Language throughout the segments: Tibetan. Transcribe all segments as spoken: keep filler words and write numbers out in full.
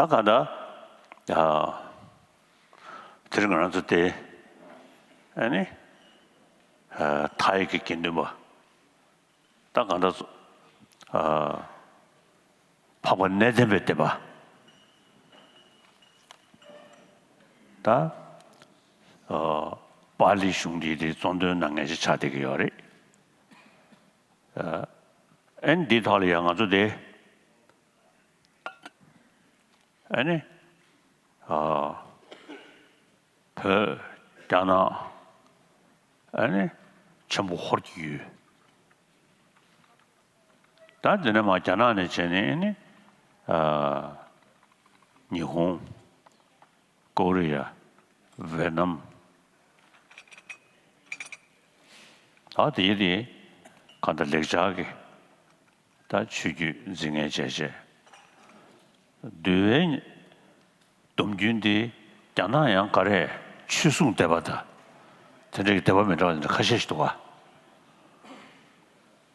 ད་གང་ལྟར་ཨ་དེ་རིང་ང་རང་ཚོ་དེ་ཨ་ནི་ཨ་མཐའ་ཡས་ཀྱི་དགེ་འདུན་པ། ད་གང་ལྟར་ཨ་འཕགས་པ་གནས་བརྟན་པའི་བསྟན་པ། ད་ཨ་པཱ་ལི་གཞུང་འདི་དེ་གཙོ་འདོན་གནང་མཁན་ཞིག་ཆགས་བསྡད་ཀྱི་ཡོད་རེད། ཨ་ཨེ་འདིའི་ཐོག་ལ་ཡང་ང་ཚོ་དེ་ཨ་ནི་ཨ་བོད་རྒྱ་ནག་ཨ་ནི་ཆེན་པོ་ཧོར་གྱི་ཡུལ། ད་འདི་ནས་མར་རྒྱ་ནག་ནས་བྱས་ནས་ཨ་ནི་ཨ་ཉི་ཧོང་། ཀོ་རི་ཡ། ཝེ་ནམ། ད་དེ་དེ་གང་ལྟར་ལེགས་སྦྱར་གྱི་ད་ཆོས་བརྒྱུད་འཛིན་མཁན་བྱས་བྱས། འདུལ་བའི་སྡོམ་རྒྱུན་འདི་རྒྱ་ནག་ཡང་ག་རེ་ཆོས་སྲུང་སྡེ་པ་དང་དེ་འདྲའི་སྡེ་པ་མི་འདྲ་བ་དེ་འདྲ་ཁ་ཤས་ཤིག་འདུག་ག་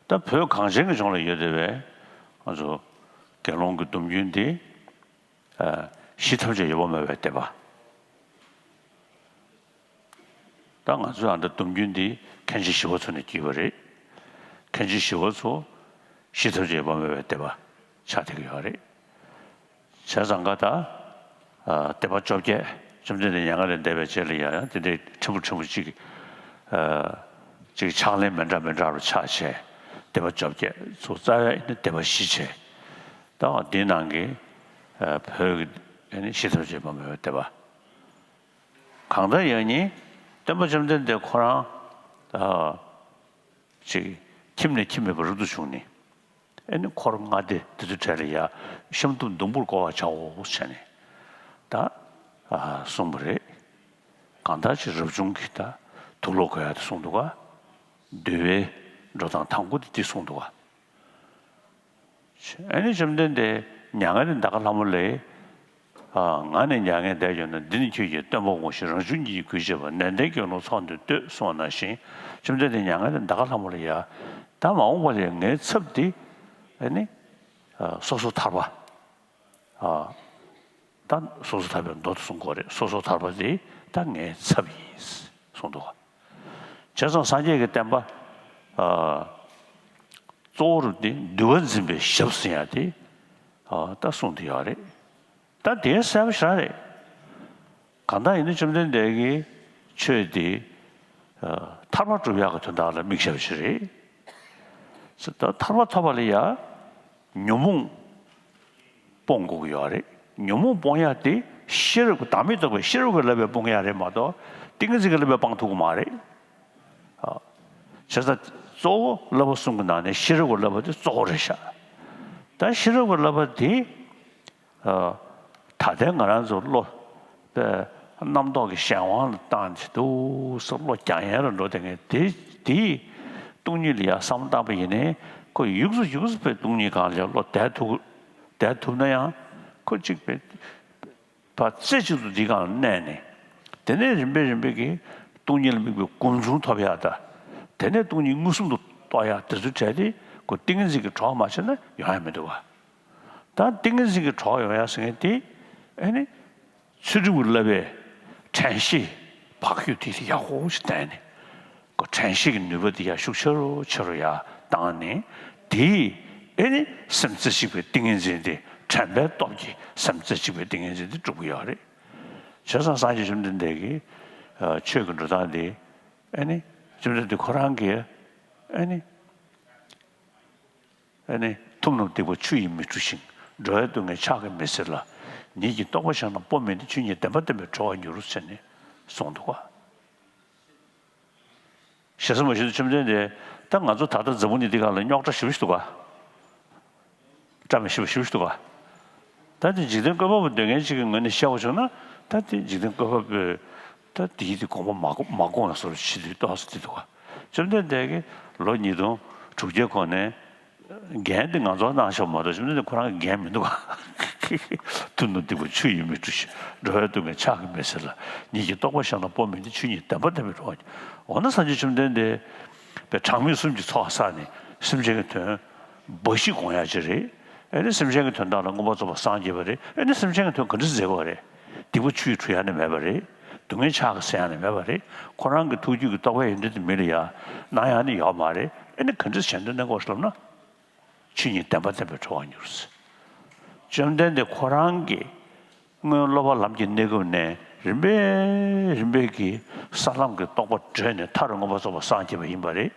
ད་བོད་གངས་ཅན་གྱི་ལྗོངས་ལ་ཡོད་བསྡད་པའི་ང་ཚོ་དགེ་སློང་གི་སྡོམ་རྒྱུན་འདི་ཨ་ཤི་ཐབས་ཅིག་ཡོད་པ་མེད་པའི་སྡེ་པ། ད་ང་ཚོའི་ཨ་མདའ་སྡོམ་རྒྱུན་འདི་མཁན་ཆེན་ཞི་བ་འཚོ་ནས་བརྒྱུད་པ་རེད། མཁན་ཆེན་ཞི་བ་འཚོ་ཤི་ཐབས་ཅིག་ཡོད་པ་མེད་པའི་སྡེ་པ་ཆགས་བསྡད་ཀྱི་ཡོད་རེད། བྱས་ཙང་ཀ་ད་ཨ་སྡེ་པ་བཅོ་བརྒྱད་བཅོམ་ལྡན་འདས་མྱ་ངན་ལས་འདས་པའི་རྗེས་ལ་ཡང་ཡང་དེ་འདྲའི་ཕྲན་བུ་ཕྲན་བུ་ཅིག་ཨ་ཅིག་ཕྱག་ལེན་མི་འདྲ་མི་འདྲ་རུ་ཆགས་བྱས་སྡེ་པ་བཅོ་བརྒྱད་ཚོ་རྩ་བའི་ནི་སྡེ་པ་བཞི་བྱས། ད་འདིའི་ནང་གི་ཨ་བོད་ཀྱི་ཨ་ནི་ཤི་ཐབས་ཅིག་ཡོད་པ་མེད་པའི་སྡེ་པ། གང་ལྟར་ཡང་ནི་སྟོན་པ་བཅོམ་ལྡན་འདས་ཁོ་རང་ཨ་ཅིག་ཁྱིམ་ནས་ཁྱིམ་མེད་པར་རབ་ཏུ་བྱུང་ནས་ཨེ་ནི་འཁོར་ལྔ་སྡེ་དེ་ཚོའི་གྲས་ལ་ཡ་གཤམ་དུ་ཟླུམ་པོར་བསྐོར་བར་བྱའོ་ཟེར་ནས་ད་ཨ་གསུངས་པ་རེད། གང་ལྟར་ཅིག་རབ་བྱུང་གི་ད་དུག་ལོག་གོན་ཡ་དེ་གསུངས་འདུག་ག་འདུལ་བའི་འགྲོ་སྟངས་དང་པོ་དེ་འདི་གསུངས་འདུག་ག་ཨ་ནི་བཅོམ་ལྡན་འདས་མྱ་ངན་ལས་འདའ་ཁ་ལྷ་མོ་ལས། ཨ་ང་ནི་མྱ་ངན་འདས་གྱུར་ན། འདི་ནི་ཁྱོད་ཀྱི་སྟོན་པ་དགོངས་ཤིག་རང་བྱུང་ཉིད་ཀྱིས་གུས་བྱས་པ། ནན་ཏན་དགེ་སློང་ཚོགས་འདི་ལྟོས་གསུངས་པ་ནང་བཞིན། བཅོམ་ལྡན་འདས་མྱ་ངན་ལས་འདའ་ཁ་ལྷ་མོ་ལ་ཡ། ད་མ་འོངས་པ་ལ་ཡ་ངའི་ཚབ་འདི་ཨ་ནི་ཨ་སོ་སོ་ཐར་པ། ཨ་ད་སོ་སོ་ཐར་པའི་མདོ་དེ་གསུང་གི་ཡོད་རེད། སོ་སོ་ཐར་པ་དེ་ད་ངའི་ཚབ་ཡིན་གསུངས་འདུག་ག་བྱས་ཙང་སངས་རྒྱས་ཀྱི་བསྟན་པ་ཨ་གཙོ་བོ་རུ་དེ་འདུལ་བ་འཛིན་པའི་ཞབས་ཟེར་ཡ་དེ་ཨ་ད་གསུངས་བསྡད་ཡོད་རེད། ད་དེ་གསལ་པོ་ཞེ་དྲག་རེད། གང་ལྟར་ཡིན་ན་བཅོམ་ལྡན་འདས་ཀྱི་ཆོས་དེ་ཨ་ཐར་པ་སྒྲུབ་ཡག་གི་དོན་དག་ལ་དམིགས་བྱ་བ་ཞིག་རེད། ད་ཐར་པ་ཐོབ་པ་ལ་ཡ། ཉོན་མོངས་སྤོང་དགོས་ཀྱི་ཡོད་རེད། ཉོན་མོངས་སྤོང་ཡ་དེ་ཤེས་རབ་ཀྱི་བདག་མེད་རྟོགས་པའི་ཤེས་རབ་ཀྱི་བསླབ་པས་སྤོང་ཡ་རེད་མ་གཏོགས་ཏིང་ངེ་འཛིན་གྱི་བསླབ་པས་སྤང་ཐུབ་ཀྱི་མ་རེད། ཨ། བྱས་ཙང་གཙོ་བོ་བསླབ་པ་གསུམ་གྱི་ནང་ནས་ཤེས་རབ་ཀྱི་བསླབ་པ་དེ་གཙོ་བོ་རེད་ཤག་ད་ཤེས་རབ་ཀྱི་བསླབ་པ་དེ། ཨ། ད་ལྟའི་ང་རང་ཚོ་བློ་དཔེ་རྣམ་རྟོག་གི་གཞན་དབང་ལ་བཏང་བྱས་འདུག་སེ་བློ་རྒྱག་ཡན་ལ་འགྲོ་བསྡད་མཁན་དེ་དེས་སྟོང་ཉིད་ལ་ཡང་བསམ་བློ་བཏང་པ་ཡིན་ནའི་ཁོ་ཡུགས་སུ་ཡུགས་སུ་དཔེ་སྟོང་ཉིད་སྒང་ལ་བློ་བསྡད་ཐུབ་བསྡད་ཐུབ་ན་ཡང་ཁོ་གཅིག་དཔེ་བ་རྩེ་གཅིག་ཏུ་འདི་སྒང་ལ་གནས་ནས་དེ་ནས་རིམ་པས་རིམ་པས་ཀྱིས་སྟོང་ཉིད་ལ་དམིགས་པའི་སྒོམ་བྱུང་ཐོབ་ཡག་དང་དེ་ནས་སྟོང་ཉིད་མངོན་སུམ་དུ་རྟོགས་ཡག་དེ་ཚོའི་གྲས་དེ་ཁོ་ཏིང་ངེ་འཛིན་གྱི་གྲོགས་མ་བྱས་ན་ཡོང་ཡ་མི་འདུག་བ། ད་ཏིང་ངེ་འཛིན་གྱི་གྲོགས་ཡོང་ཡ་ཟེར་མཁན་དེ་ཨ་ནི་ཚུལ་ཁྲིམས་ཀྱི་བསླབ་པའི་དྲན་ཤེས་བག་ཡོད་དེ་དེ་ཡག་པོ་ཞིག་བསྟེན་ནས་ཁོ་དྲན་ཤེས་ཀྱི་ནུས་པ་དེ་ཡར་ཤུགས་ཆེ་རུ་ཆེ་རུ་ཡར་བཏང་ནས་དེས་ཨ་ནི་སེམས་རྩེ་གཅིག་པའི་ཏིང་ངེ་འཛིན་དེ་དྲན་པའི་སྟོབས་ཀྱིས་སེམས་རྩེ་གཅིག་པའི་ཏིང་ངེ་འཛིན་དེ་འགྲུབ་ཀྱི་ཡོད་རེད། བྱས་ཙང་སངས་རྒྱས་བཅོམ་ལྡན་འདས་ཀྱི་ཆོས་ཀྱི་འགྲོ་སྟངས་དེ་ཨ་ནི་བཅོམ་ལྡན་འདས་ཁོ་རང་གིས་ཨ་ནི། ཨ་ནི་ཐུབ་རྣམས་སྡིག་པ་ཆུ་ཡིས་མི་འཁྲུ་ཞིང་། འགྲོ་བའི་སྡུག་བསྔལ་ཕྱག་གིས་མི་སེལ་ལ། ཉིད་ཀྱི་རྟོགས་པ་བཞག་ན་སྤོ་མི་ནུས། ཆོས་ཉིད་བདེན་པ་བསྟན་པས་གྲོལ་བར་འགྱུར་ཟེར་ནས་གསུངས་འདུག་ག་ཞེ་ས་མ་ཞུ་ན་བཅོམ་ལྡན་འདས་ད་ང་ཚོ་ད་ལྟ་འཛམ་བུ་གླིང་འདི་སྒང་ལ་རྙོག་དྲ་ཞེ་པོ་ཞིག་འདུག་ག་བཀྲ་མི་ཤིས་པ་ཞེ་པོ་ཞིག་འདུག་ག་ད་དེ་འཇིག་རྟེན་བཀོད་པ་པོ་འདོད་མཁན་ཅིག་གི་ངོས་ནས་བཤད་པ་བྱུང་ན་ད་དེ་འཇིག་རྟེན་བཀོད་པ་པོས་ད་དེའི་དེ་དགོངས་པ་མ་དགོངས་མ་དགོངས་ཡ་བཟོ་འདྲ་ཞིག་འདུག་ཏོག་ཙམ་དེ་འདུག་ག་བཅོམ་ལྡན་འདས་ཀྱིས་ལོ་ཉིས་སྟོང་དྲུག་བརྒྱའི་གོང་ནས་འགན་དེ་ང་ཚོར་གནང་ཤོག་མ་གཏོགས་བཅོམ་ལྡན་འདས་ཁོ་རང་གི་འགན་མི་འདུག་ག་ཐུབ་རྣམས་སྡིག་པ་ཆུ་ཡིས་མི་འཁྲུ་ཞིང་། འགྲོ་བའི་སྡུག་བསྔལ་ཕྱག་གིས་མི་སེལ་ལ། ཉིད་ཀྱི་རྟོགས་པ་བཞག་ན་སྤོ་མི་ནུས། ཆོས་ཉིད་བདེན་པ་བསྟན་པས་གྲོལ་བར་འགྱུར། འོ་ན་སངས་རྒྱས་བཅོམ་ལྡན་འདས་པའི་གྲངས་མེད་གསུམ་གྱི་ཚོགས་བསགས་ནས་སེམས་ཅན་གྱི་དོན་འབའ་ཞིག་དགོངས་ཡ་ཅིག་རེད། ཨེ་ནི་སེམས་ཅན་གྱི་དོན་དག་ལ་མངོན་པར་རྫོགས་པར་སངས་རྒྱས་པ་རེད། ཨེ་ནི་སེམས་ཅན་གྱི་དོན་ག་འདྲ་མཛད་དགོས་པ་རེད། སྡིག་པ་ཆུ་ཡིས་འཁྲུ་ཡ་ནི་མེད་པ་རེད། སྡུག་བསྔལ་ཕྱག་གིས་སེལ་ཡ་ནི་མེད་པ་རེད། ཁོ་རང་གི་ཐུགས་རྒྱུད་ཀྱི་རྟོགས་པའི་ཡོན་ཏན་དེ་མི་ལ་ཡ་གནང་ཡ་ནི་ཡོད་མ་རེད། ཨེ་ནི་ག་འདྲ་བྱས་ནས་གནང་དགོས་ལབ་ན། ཆོས་ཉིད་བདེན་པ་བསྟན་པའི་གྲོགས་ཉུལ། བཅོམ་ལྡན་འདས་ཁོ་རང་གིས་སྔོན་སློབ་པ་ལམ་གྱི་གནས་སྐབས་ནས་རིམ་པས་རིམ་པས་ཀྱིས་ས་ལམ་གྱི་རྟོགས་པ་བགྲོད་ནས་མཐར་མངོན་པར་རྫོགས་པར་སངས་རྒྱས་པ་ཡིན་པ་རེད།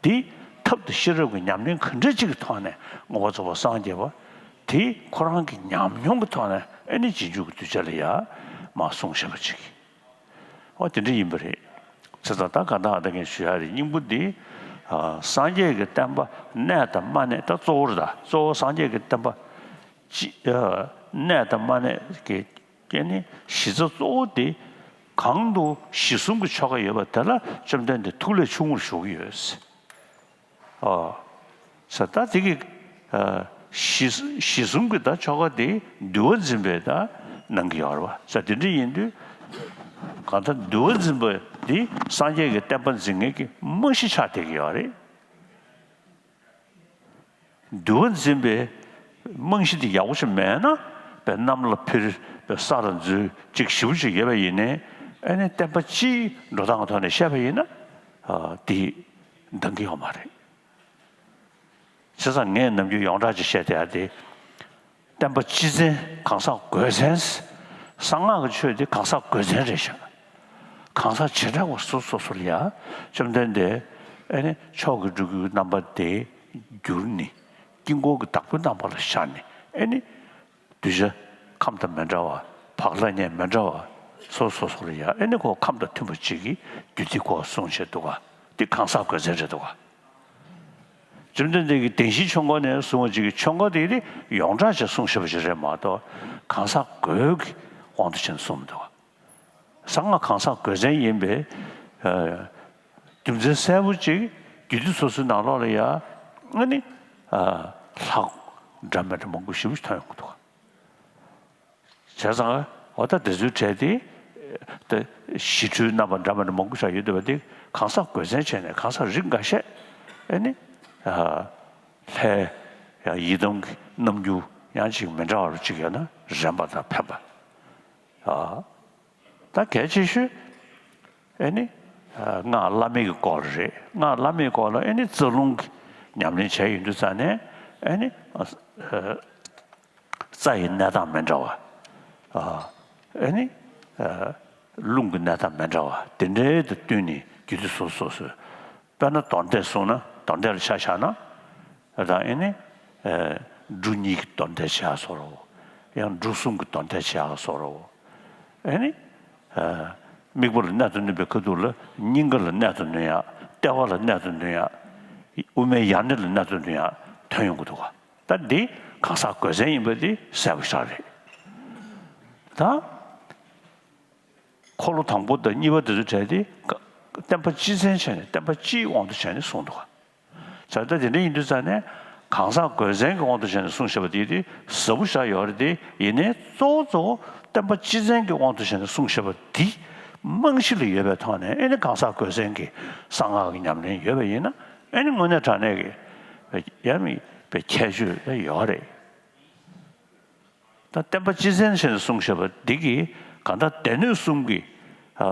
འདི་ཐབས་དང་ཤེས་རབ་ཀྱི་ཉམས་ལེན་ག་འདྲ་ཅིག་གི་ཐོག་ནས་མངོན་པར་རྫོགས་པར་སངས་རྒྱས་པ་དེ་ཁོ་རང་གི་ཉམས་མྱོང་གི་ཐོག་ནས་ཨེ་ནི་རྗེས་འཇུག་གི་གདུལ་བྱ་ལ་ཡ་མར་གསུངས་བཞག་པ་ཅིག་འོ་དེ་འདྲ་ཡིན་པ་རེད། བྱས་ཙང་ད་ག་ད་ཨ་ད་ངས་ཞུ་ཡ་རེད། སྙིང་པོ་འདི། ཨ། སངས་རྒྱས་ཀྱི་བསྟན་པ་གནས་དང་མ་གནས། ད་གཙོ་བོར་ད་གཙོ་བོ་སངས་རྒྱས་ཀྱི་བསྟན་པ་ཅི། ཨ། གནས་དང་མ་གནས་ཀྱི་རྐྱེན་ནི་གཞི་རྩ་གཙོ་བོ་དེ་གང་དུ་གཞི་གསུམ་གྱི་ཆོ་ག་ཡོད་པ་དེ་ལ་བཅོམ་ལྡན་འདས་ཐུགས་ལས་ཆུང་ངུར་བཞུགས་ཀྱི་ཡོད། ཨོ། ས་ད་དེ་གི། ཨ། གཞི་གཞི་གསུམ་གྱི་ད་ཆོ་ག་དེ་འདུལ་བ་འཛིན་པས་ད་གནང་གི་ཡོད་རེད་བ། ས་དེ་འདྲ་ཡིན་དུས། གང་ལྟར་འདུལ་བ་འཛིན་པ་འདི་སངས་རྒྱས་ཀྱི་བསྟན་པ་འཛིན་མཁན་གྱི་རྨང་གཞི་ཆགས་བསྡད་ཀྱི་ཡོད་རེད། འདུལ་བ་འཛིན་པའི་རྨང་གཞི་འདི་ཡག་པོ་ཞིག་མེད་ན། པའི་གནམ་ལ་འཕུར། པའི་ས་ལ་འཛུལ། ཅིག་ཞེ་པོ་ཅིག་ཡོད་པ་ཡིན་ནའི། ཨ་ནི་བསྟན་པ་སྤྱིའི་འགྲོ་སྟངས་ཀྱི་ཐོག་ནས་བཤད་པ་ཡིན་ན། ཨ། འདི་འདང་གི་ཡོད་མ་རེད། བྱས་ཙང་ངས་ནམ་རྒྱུན་ཡོངས་གྲགས་ཅིག་བཤད་བསྡད་ཡ་དེ། བསྟན་པ་སྤྱི་བཙན། གང་ཟག་དགོས་བཙན། གསང་སྔགས་ཀྱི་ཆོས་དེ་གང་ཟག་དགོས་བཙན་རེད་ཤག་གང་ཟག་བྱེ་བྲག་པ་སོ་སོ་སོ་ལ་ཡ་བཅོམ་ལྡན་འདས་ཨེ་ནི་མཆོག་གི་སྤྲུལ་སྐུའི་རྣམ་པ་དེ་བསྒྱུར་ནས། དཀྱིལ་འཁོར་གྱི་བདག་པོའི་རྣམ་པ་ལ་བཞག་ནས། ཨེ་ནི་གདུལ་བྱ་ཁམས་དང་མི་འདྲ་བ། བག་ལ་ཉལ་མི་འདྲ་བ་སོ་སོ་སོ་ལ་ཡ་ཨེ་ནི་ཁོ་ཁམས་དང་མཐུན་པ་ཅིག་གི་རྒྱུད་སྡེ་ཁོ་གསུངས་བྱས་འདུག་ག་འདི་གང་ཟག་དགོས་བཙན་རེད་འདུག་ག་བཅོམ་ལྡན་འདས་ཀྱིས་བདེན་བཞིའི་ཆོས་འཁོར་ནས་གསུངས་པ་ཅིག་གི་ཆོས་འཁོར་དེ་ནི་ཡོངས་གྲགས་ཅིག་གསུངས་བཞག་པ་ཞིག་རེད་མ་གཏོགས། གང་ཟག་དགོས་ཀྱི་དབང་དུ་བྱས་ནས་གསུངས་མི་འདུག་གསང་སྔགས་གང་ཟག་དགོས་བཙན་ཡིན་པའི། ཨ། རྒྱུ་མཚན་གསལ་པོ་ཅིག་རྒྱུད་སྡེ་སོ་སོའི་ནང་ལོགས་ལ་ཡ་ཨ་ནི། ཨ། ལྷག་འདྲ་མི་འདྲ་མང་པོ་ཞེ་པོ་ཞིག་ཐོན་ཡོང་གི་འདུག་བྱས་ཙང་འོ་ད་དེ་ཚོའི་གྲས་དེ། ད་ཞི་ཁྲོའི་རྣམ་པ་འདྲ་མི་འདྲ་མང་པོ་ཞིག་ཡོད་འདུག་པ་དེ་གང་ཟག་དགོས་བཙན་བྱས་ནས་གང་ཟག་རིགས་འགའ་ཤས་ཨེ་ནི། ཨ། ལྷའི་ཡང་ཡི་དམ་གྱི་རྣམ་འགྱུར་ཡང་ཅིག་མི་འདྲ་བ་རུ་ཅིག་ཡོད་ན་རན་པ་དང་ཕན་པ། ཨ། ད་གལ་ཆེ་ཤོས་ཨེ་ནི། ཨ། སྔགས་བླ་མེད་ཀྱི་སྐོར་རེད། སྔགས་བླ་མེད་སྐོར་ལ་ཨེ་ནི་རྩ་རླུང་གི་ཉམས་ལེན་བྱས་ཡོང་དུས་ཙ་ནས་ཨེ་ནི། ཨ། རྩ་ཡི་གནས་སྟངས་མི་འདྲ་བ། ཨ། ཨེ་ནི། ཨ། རླུང་གི་གནས་སྟངས་མི་འདྲ་བ་དེ་འདྲའི་དང་བསྟུན་ནས་རྒྱུད་སྡེ་སོ་སོ་སོ་སོའི། དཔེར་ན་རྡོར་བཟླས་གསུངས་ན་རྡོར་བཟླས་ལ་ཆ་བཞག་ན། ད་ཨེ་ནི། ཨ། འབྲུ་གཉིས་ཀྱི་རྡོར་བཟླས་བྱེད་ཡག་བཟོ་འདྲ་བོ། ཡང་འབྲུ་གསུམ་གྱི་རྡོར་བཟླས་བྱེད་ཡག་བཟོ་འདྲ་བོ། ཨེ་ནི། ཨ། དམིགས་པ་ལ་གནད་དུ་བསྣུན་པའི་ཁ་ཐུག་ལ་སྙིང་ག་ལ་གནད་དུ་བསྣུན་ཡག་ལྟེ་བ་ལ་གནད་དུ་བསྣུན་ཡག་དབུ་མའི་ཡར་སྣེ་ལ་གནད་དུ་བསྣུན་ཡག་ཐོན་ཡོང་གི་འདུག་ག་ད་འདི་གང་ཟག་དགོས་བཙན་ཡིན་པ་འདི་གསལ་པོ་ཞིག་རེད། ད་འཁོར་ལོ་དང་པོ་དང་གཉིས་པ་དེ་ཚོའི་གྲས་དེ་བསྟན་པ་སྤྱི་བཙན་བྱས་ནས་བསྟན་པ་སྤྱིའི་དབང་དུ་བྱས་ནས་གསུངས་འདུག་ག་བྱས་ཙང་དེ་འདྲ་ཡིན་དུས་ཙ་ནས་གང་ཟག་དགོས་བཙན་གྱི་དབང་དུ་བྱས་ནས་གསུངས་བཞག་པ་དེ་དེ་ཟབ་པོ་ཞིག་ཡོད་རེད་དེ། ཡིན་ནའི་གཙོ་བོ་གཙོ་བོ་བསྟན་པ་སྤྱི་བཙན་གྱི་དབང་དུ་བྱས་ནས་གསུངས་བཞག་པ་དེ་རྨང་གཞི་ལ་ཡོད་པའི་ཐོག་ནས་ཨེ་ནི་གང་ཟག་དགོས་བཙན་གྱི་གསང་སྔགས་ཀྱི་ཉམས་ལེན་ཡོད་པ་ཡིན་ན་ཨེ་ནི་དངོས་གནས་དྲང་གནས་ཀྱི་ཡ་མི་པའི་ཁྱད་ཆོས་ཡོད་རེད། ད་བསྟན་པ་སྤྱི་བཙན་བྱས་ནས་གསུངས་བཞག་པ་འདི་གིས་གང་ལྟར་སྡེ་སྣོད་གསུམ་གྱི་ཨ་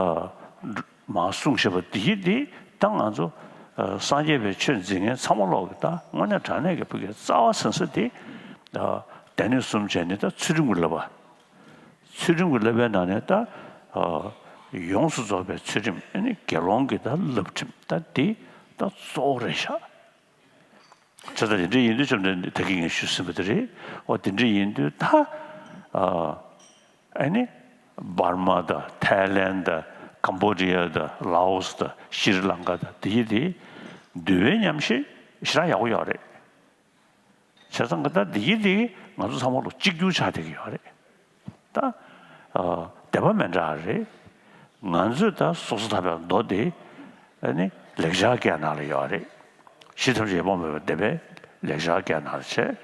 མར་གསུངས་བཞག་པ་འདི་འདི་ད་ང་ཚོ་ཨ་སངས་རྒྱས་པའི་ཆོས་འཛིན་མཁན་ཚང་མ་ལོག་གི་ད་དངོས་གནས་དྲང་གནས་ཀྱི་ཕ་གི་རྩ་བ་ཟིན་ས་དེ་ཨ་སྡེ་སྣོད་གསུམ་བྱས་ནས་ད་ཚུལ་ཁྲིམས་ཀྱི་བསླབ་པ། ཚུལ་ཁྲིམས་ཀྱི་བསླབ་པའི་ནང་ནས་ད་ཨ་ཡོངས་སུ་རྫོགས་པའི་ཚུལ་ཁྲིམས། ཨ་ནི་དགེ་སློང་གི་ད་བསླབ་ཁྲིམས་ད་འདི་ད་གཙོ་བོ་རེད་ཤག་བྱས་ཙང་དེ་འདྲ་ཡིན་དུས་བཅོམ་ལྡན་འདས་ད་གིན་ངས་ཞུས་ཟིན་པ་དེ་རེད། འོ་དེ་འདྲ་ཡིན་དུས་ད་ཨ་ཨ་ནི་འབར་མ་དང་ཐའི་ལེན་དང་ཀམ་བོ་ཌི་ཡ་དང་ལའོ་སི་དང་ཤྲི་ལང་ཀ་དང་དེ་ཡི་དེ་འདུལ་བའི་ཉམས་ཞིབ་ཞེ་དྲག་ཡག་པོ་ཡོད་རེད། བྱས་ཙང་གི་ད་འདི་ཡི་འདི་ང་ཚོ་ཚང་མ་ལོ་གཅིག་གྱུར་ཆགས་བསྡད་ཀྱི་ཡོད་རེད། ད་ཨ་སྡེ་པ་མི་འདྲ་བ་རེད། ང་ཚོས་ད་སོ་སོ་ཐར་པའི་མདོ་དེ་ཨ་ནི་ལེགས་སྦྱར་སྐད་ནང་ལ་ཡོད་རེད། གཞི་ཐམས་ཅད་ཡེ་སྤོང་མེད་པའི་སྡེ་པའི་ལེགས་སྦྱར་སྐད་ནང་ལ་བྱས།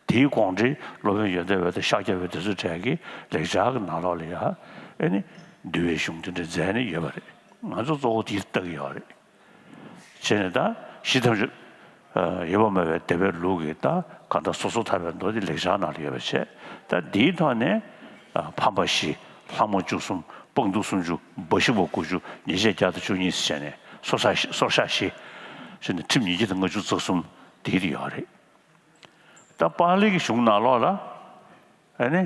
དེའི་དགོངས་འགྲེལ་སློབ་དཔོན་ཡོན་ཏན་འོད་དང་ཤཱཀྱ་པའི་དེ་ཚོའི་གྲས་ཀྱི་ལེགས་སྦྱར་གྱི་ནང་ལོགས་ལ་ཡ་ཨ་ནི་འདུལ་བའི་གཞུང་དེ་འདྲ་མཛད་ནས་ཡོད་པ་རེད། ང་ཚོ་གཙོ་བོ་དེ་ལྟ་གི་ཡོད་རེད། བྱས་ནས་ད་གཞི་ཐམས་ཅད་ ཡོད་པ་མེད་པའི་སྡེ་པའི་ལུགས་ཀྱི་ད་གང་ལྟར་སོ་སོར་ཐར་པའི་མདོ་དེ་ལེགས་སྦྱར་ནང་ལ་ཡོད་པ་བྱས། ད་འདིའི་ཐོག་ནས་ཕམ་པ་བཞི། ལྷག་མ་བཅུ་གསུམ། སྤངས་རྟོགས་སུམ་ཅུ། འབའ་ཞིག་པ་དགུ་བཅུ། ཉེས་བྱས་བརྒྱ་དང་བཅུ་གཉིས་ཟེར་བྱས་ནས་སོར་བཤགས་བཤགས་བཞི་ཟེར་ནས་ཁྲིམས་ཉིས་བརྒྱ་དང་ལྔ་བཅུ་རྩ་གསུམ་དེ་དེ་ཡོད་རེད། ད་པཱ་ལི་གི་གཞུང་ནང་ལོགས་ལ་ཨེ་ནི་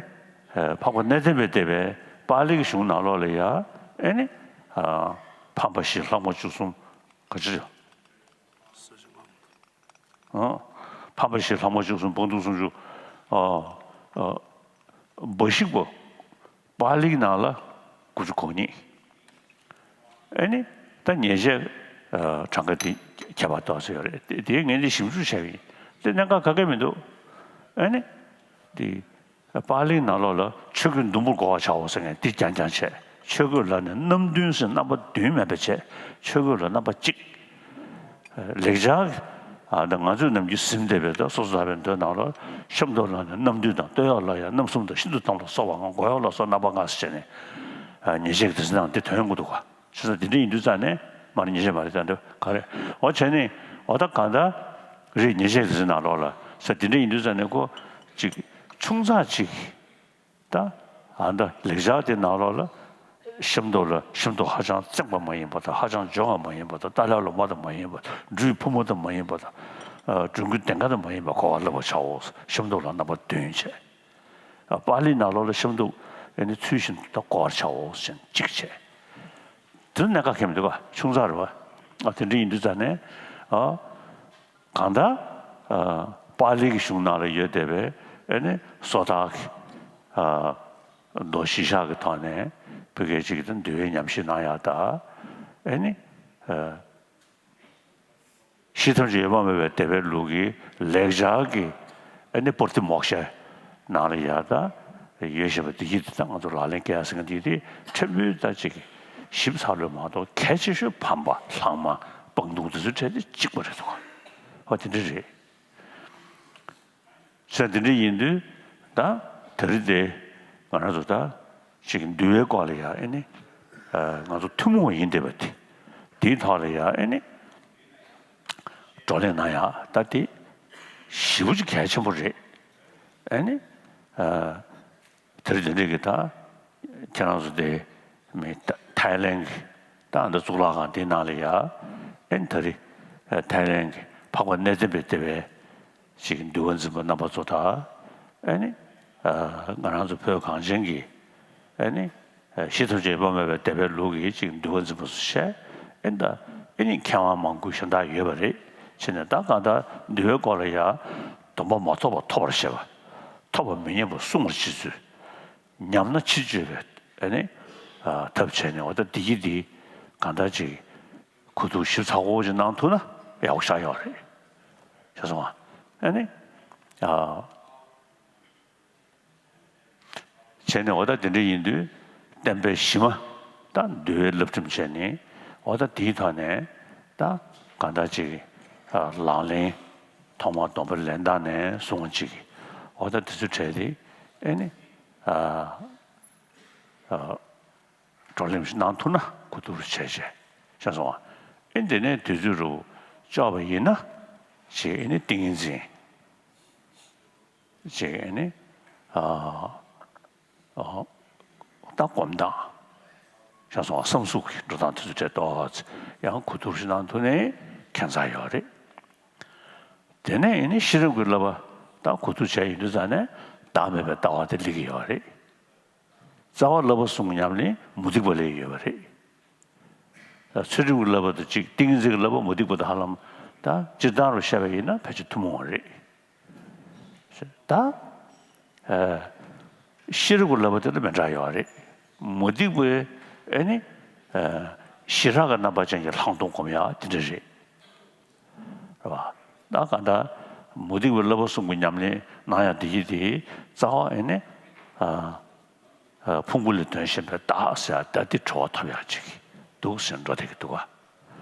འཕགས་པ་གནས་བརྟན་པའི་སྡེ་པའི་པཱ་ལི་གི་གཞུང་ནང་ལོགས་ལ་ཡ་ཨེ་ནི་ཕམ་པ་བཞི། ལྷག་མ་བཅུ་གསུམ། ག་ཅི་རེད། ཕམ་པ་བཞི། ལྷག་མ་བཅུ་གསུམ། སྤངས་རྟོགས་སུམ་ཅུ། འབའ་ཞིག་པ། པཱ་ལིའི་ནང་ལ་དགུ་བཅུ་གོ་གཉིས། ཨེ་ནི་ད་ཉེས་བྱས་གྲངས་ཀ་དེ་ཁྱད་པར་ཏོག་ཙམ་ཡོད་རེད། དེ་དེ་ངས་འདི་ཞིབ་འཇུག་བྱས་པ་ཡིན། དེ་གནད་འགག་ག་གེ་མི་འདུག་ཨེ་ནི་དེ། པཱ་ལིའི་ནང་ལོགས་ལ་ཆོས་གོས་ཟླུམ་པོར་བགོ་བར་བྱའོ་ཟེར་མཁན་འདི་རྐྱང་རྐྱང་བྱས། ཆོས་གོས་ལ་ནི་རྣམ་བདུན་ཟེར། རྣམ་པ་བདུན་མེད་པ་བྱས། ཆོས་གོས་ལ་རྣམ་པ་གཅིག་ལེགས་སྦྱར་ཨ་ད་ང་ཚོས་ནམ་རྒྱུན་ཟིན་བསྡད་པའི་ད་སོ་སོར་ཐར་པའི་མདོའི་ནང་ལ་ཤམ་ཐབས་ལ་ནི་རྣམ་བདུན་དང་། སྟོད་གཡོགས་ལ་ཡང་རྣམ་གསུམ་དང་། ཤིན་ཏུ་དྭངས་ལ་སོགས་པ་ལྔ། མགོ་གཡོགས་ལ་སོགས་རྣམ་པ་ལྔ་ཟེར་བྱས་ནས་ཉེས་བྱས་ཀྱི་དེ་ཚོ་ནང་འདི་དོན་ཡོང་གི་འདུག་ག་བྱས་ཙང་དེ་འདྲ་ཡིན་དུས་ཙང་ནས་མ་ནི་ཉེས་བྱས་མ་རེད། ད་འདི་ག་རེ་འོ་བྱས་ནས་འོ་ད་གང་ལྟར་རེད། ཉེས་བྱས་དེ་ཚོའི་ནང་ལོགས་ལ་ས་དེ་འདྲ་ཡིན་དུས་ཙང་ནས་ཁོ་ཅིག་ཆུང་ཙག་ཅིག་ད་ཨ་ད་ལེགས་སྦྱར་དེ་ནང་ལོགས་ལ་ཤམ་ཐབས་ལ་ཤམ་ཐབས་ཧ་ཅང་བཙེམས་པ་མ་ཡིན་པ་དང་། ཧ་ཅང་འཇོང་བ་མ་ཡིན་པ་དང་། ཏཱ་ལའི་ལོ་མ་དང་མ་ཡིན་པ་དང་། སྦྲུལ་ཕོ་མོ་དང་མ་ཡིན་པ་དང་། སྦྲུལ་མགོའི་གདེངས་ཀ་དང་མ་ཡིན་པ་བགོ་བར་བསླབ་པར་བྱའོ། ཤམ་ཐབས་ལ་རྣམ་པ་བདུན་བྱས། པཱ་ལིའི་ནང་ལོགས་ལ་ཤམ་ཐབས་ཨེ་ནི་ཚུལ་བཞིན་དུ་བགོ་བར་བྱའོ་ཟེར་གཅིག་བྱས། དེ་གནད་འགག་གང་ཡང་མི་འདུག་ག་ཆུང་ཙག་རེད་བ། ཨ་དེ་འདྲ་ཡིན་དུས་ཙང་ནས་ཨ་གང་ལྟར་ཨ་པཱ་ལི་གི་གཞུང་ནང་ལ་ཡོད་བསྡད་པའི་ཨེ་ནི་སོ་ཐར་གྱི་ཨ་མདོ་གཞི་བཞག་གི་ཐོག་ནས་བོད་སྐད་ཅིག་གི་འདུལ་བའི་ཉམས་བཞེས་གནང་ཡག་དང་། ཨེ་ནི་ཨ་གཞི་ཐམས་ཅད་ཡོད་པ་མེད་པའི་སྡེ་པའི་ལུགས་ཀྱི་ལེགས་སྦྱར་གྱི་ཨེ་ནི་པུར་ཏི་མོག་ཤ་ནང་ལ་ཡ་ད་ཡོད་བཞིན་པ་འདི་ཡིད་དེ་ད་ང་ཚོ་ལག་ལེན་བཀལ་ཟེར་མཁན་འདི་དེ་ཕྲན་བུ་ད་ཅིག་ཞིབ་ཚགས་ལོས་མ་གཏོགས། གལ་ཆེ་ཤོས་ཕམ་པ། ལྷག་མ། སྤངས་རྟོགས་འདི་ཚོའི་གྲས་དེ་གཅིག་པ་རེད་འདུག་ཧོ་དེ་འདྲ་རེད། ས་འདི་འདྲ་ཡིན་དུས་ད་དེ་རིང་དེ་ང་རང་ཚོ་ད་ཅིག་འདུལ་བའི་སྐོར་ལ་ཡ་ཨེ་ནི་ང་ཚོ་ཐུན་མོང་ཡིན་བསྡད་པ་དེ་འདིའི་ཐོག་ལ་ཡ་ཨེ་ནི་བགྲོ་གླེང་གནང་ཡ་ད་དེ་ཞེ་པོ་ཅིག་གལ་ཆེན་པོ་རེད། ཨེ་ནི་དེ་རིང་དེ་འདྲ་གི་ད་ཁྱེད་རང་ཚོ་དེ་མི་ཐའི་ལེན་གི་ད་ཨ་ད་གཙུག་ལག་ཁང་དེའི་ནང་ལ་ཡ་ཨེ་ནི་དེ་རིང་ཐའི་ལེན་གི་འཕགས་པ་གནས་བརྟན་པའི་སྡེ་པའི་ཅིག་འདུལ་བ་འཛིན་པ་རྣམ་པ་ཚོ་དང་། ཨེ་ནི་ང་རང་ཚོ་བོད་གངས་ཅན་གྱི་ཨེ་ནི་གཞི་ཐམས་ཅད་ཡོད་པ་མེད་པའི་སྡེ་པའི་ལུགས་ཀྱི་ཅིག་འདུལ་བ་འཛིན་པ་ཚོ་བྱས། ཨེ་ནི་ད་ཨེ་ནི་མཁས་དབང་མང་པོ་གཞན་དག་ཡོད་པ་རེད། བྱས་ནས་ད་གང་ལྟར་འདུལ་བའི་སྐོར་ལ་ཡ་སྡོམ་པ་མ་ཐོབ་པ་ཐོབ་པར་བྱེད་པ། ཐོབ་པ་མི་ཉམས་པ་སྲུང་བར་བྱེད་ཚུལ། ཉམས་ན་ཕྱིར་བཅོས་པའི་ཨེ་ནི་ཐབས་བྱས་ནས་འོ་ད་འདི་གི་འདི་གང་ལྟར་ཅིག་གོ་བསྡུར་ཞིབ་ཚགས་པོ་ཅིག་གནང་ཐུབ་ན་ཡག་པོ་ཞེ་དྲག་ཡོད་རེད། ཤེས་སོང་ང་། ཨེ་ནི་ཨ། བྱས་ནས་འོ་ད་དེ་འདྲ་ཡིན་དུས་བསྟན་པའི་གཞི་མ་ད་འདུལ་བའི་བསླབ་ཁྲིམས་བྱས་ནས་འོ་ད་དེའི་ཐོག་ནས་ད་གང་ལྟར་ཅིག་ལག་ལེན་ཐོག་མར་སྡོམ་པ་ལེན་སྟངས་ནས་བཟུང་བ་ཅིག་འོ་ད་དེ་ཚོའི་གྲས་དེ་ཨེ་ནི་བགྲོ་གླེང་ཞིག་གནང་ཐུབ་ན་གོ་བསྡུར་བྱས་བྱས་ཤེས་སོང་ང་། ཨེ་འདི་ནས་དུས་ཚོད་རུ་ལྕོགས་པ་ཡིན་ན་ཅིག་ཨེ་ནི་ཏིང་ངེ་འཛིན། ཅིག་ཨེ་ནི་ཨ་ཨ་ད་སྒོམ་སྟངས་ཤ་ཚ་བསམ་གཟུགས་ཀྱི་འགྲོ་སྟངས་དེ་ཚོ་འདྲ་ཏོག་ཙམ་ཡང་གོ་བསྡུར་ཞིག་གནང་ཐུབ་ནའི་ཁྱད་མཚར་ཡོད་རེད། དེ་ནས་ཨེ་ནི་ཤེས་རབ་ཀྱི་བསླབ་པ་ད་གོ་བསྡུར་བྱས་ཡོང་དུས་ཙང་ནས་བདག་མེད་པའི་ལྟ་བ་དེ་སླེབས་ཀྱི་ཡོད་རེད། རྩ་བ་བསླབ་པ་གསུམ་གྱི་ཉམས་ལེན་མུ་སྟེགས་པ་ལ་ཡོད་པ་རེད། ཚུལ་ཁྲིམས་ཀྱི་བསླབ་པ་དང་གཅིག་ཏིང་འཛིན་གྱི་བསླབ་པ་མུ་སྟེགས་པ་དང་ཧ་ལམ་ད་སྤྱིར་བཏང་རུ་བཤད་པ་ཡིན་ན་ཕལ་ཆེར་ཐུན་མོང་བ་རེད། ད་ཨ་ཤེས་རབ་ཀྱི་བསླབ་པ་དེ་ལ་མི་འདྲ་ཡོད་རེད། མུ་སྟེགས་པའི་ཨེ་ནི་ཨ་ཞི་རགས་ཀྱི་རྣམ་པ་ཅན་གྱི་ལྷག་མཐོང་སྒོམ་ཡག་དེ་འདྲ་རེད། རེད་བ། ད་གང་ལྟར་མུ་སྟེགས་པའི་བསླབ་པ་གསུམ་གྱི་ཉམས་ལེན་གནང་ཡག་འདི་ཡིན་ཏེ་རྩ་བ་ཨེ་ནི་ཨ་ཨ་ཕུང་པོ་ལས་དོན་གཞན་པའི་བདག་ཟེར་ཡག་ད་འདི་གྲོལ་བ་ཐོབ་ཡག་ཅིག་འདུག་ཟེར་འགྲོ་བསྡད་ཀྱི་འདུག་ག་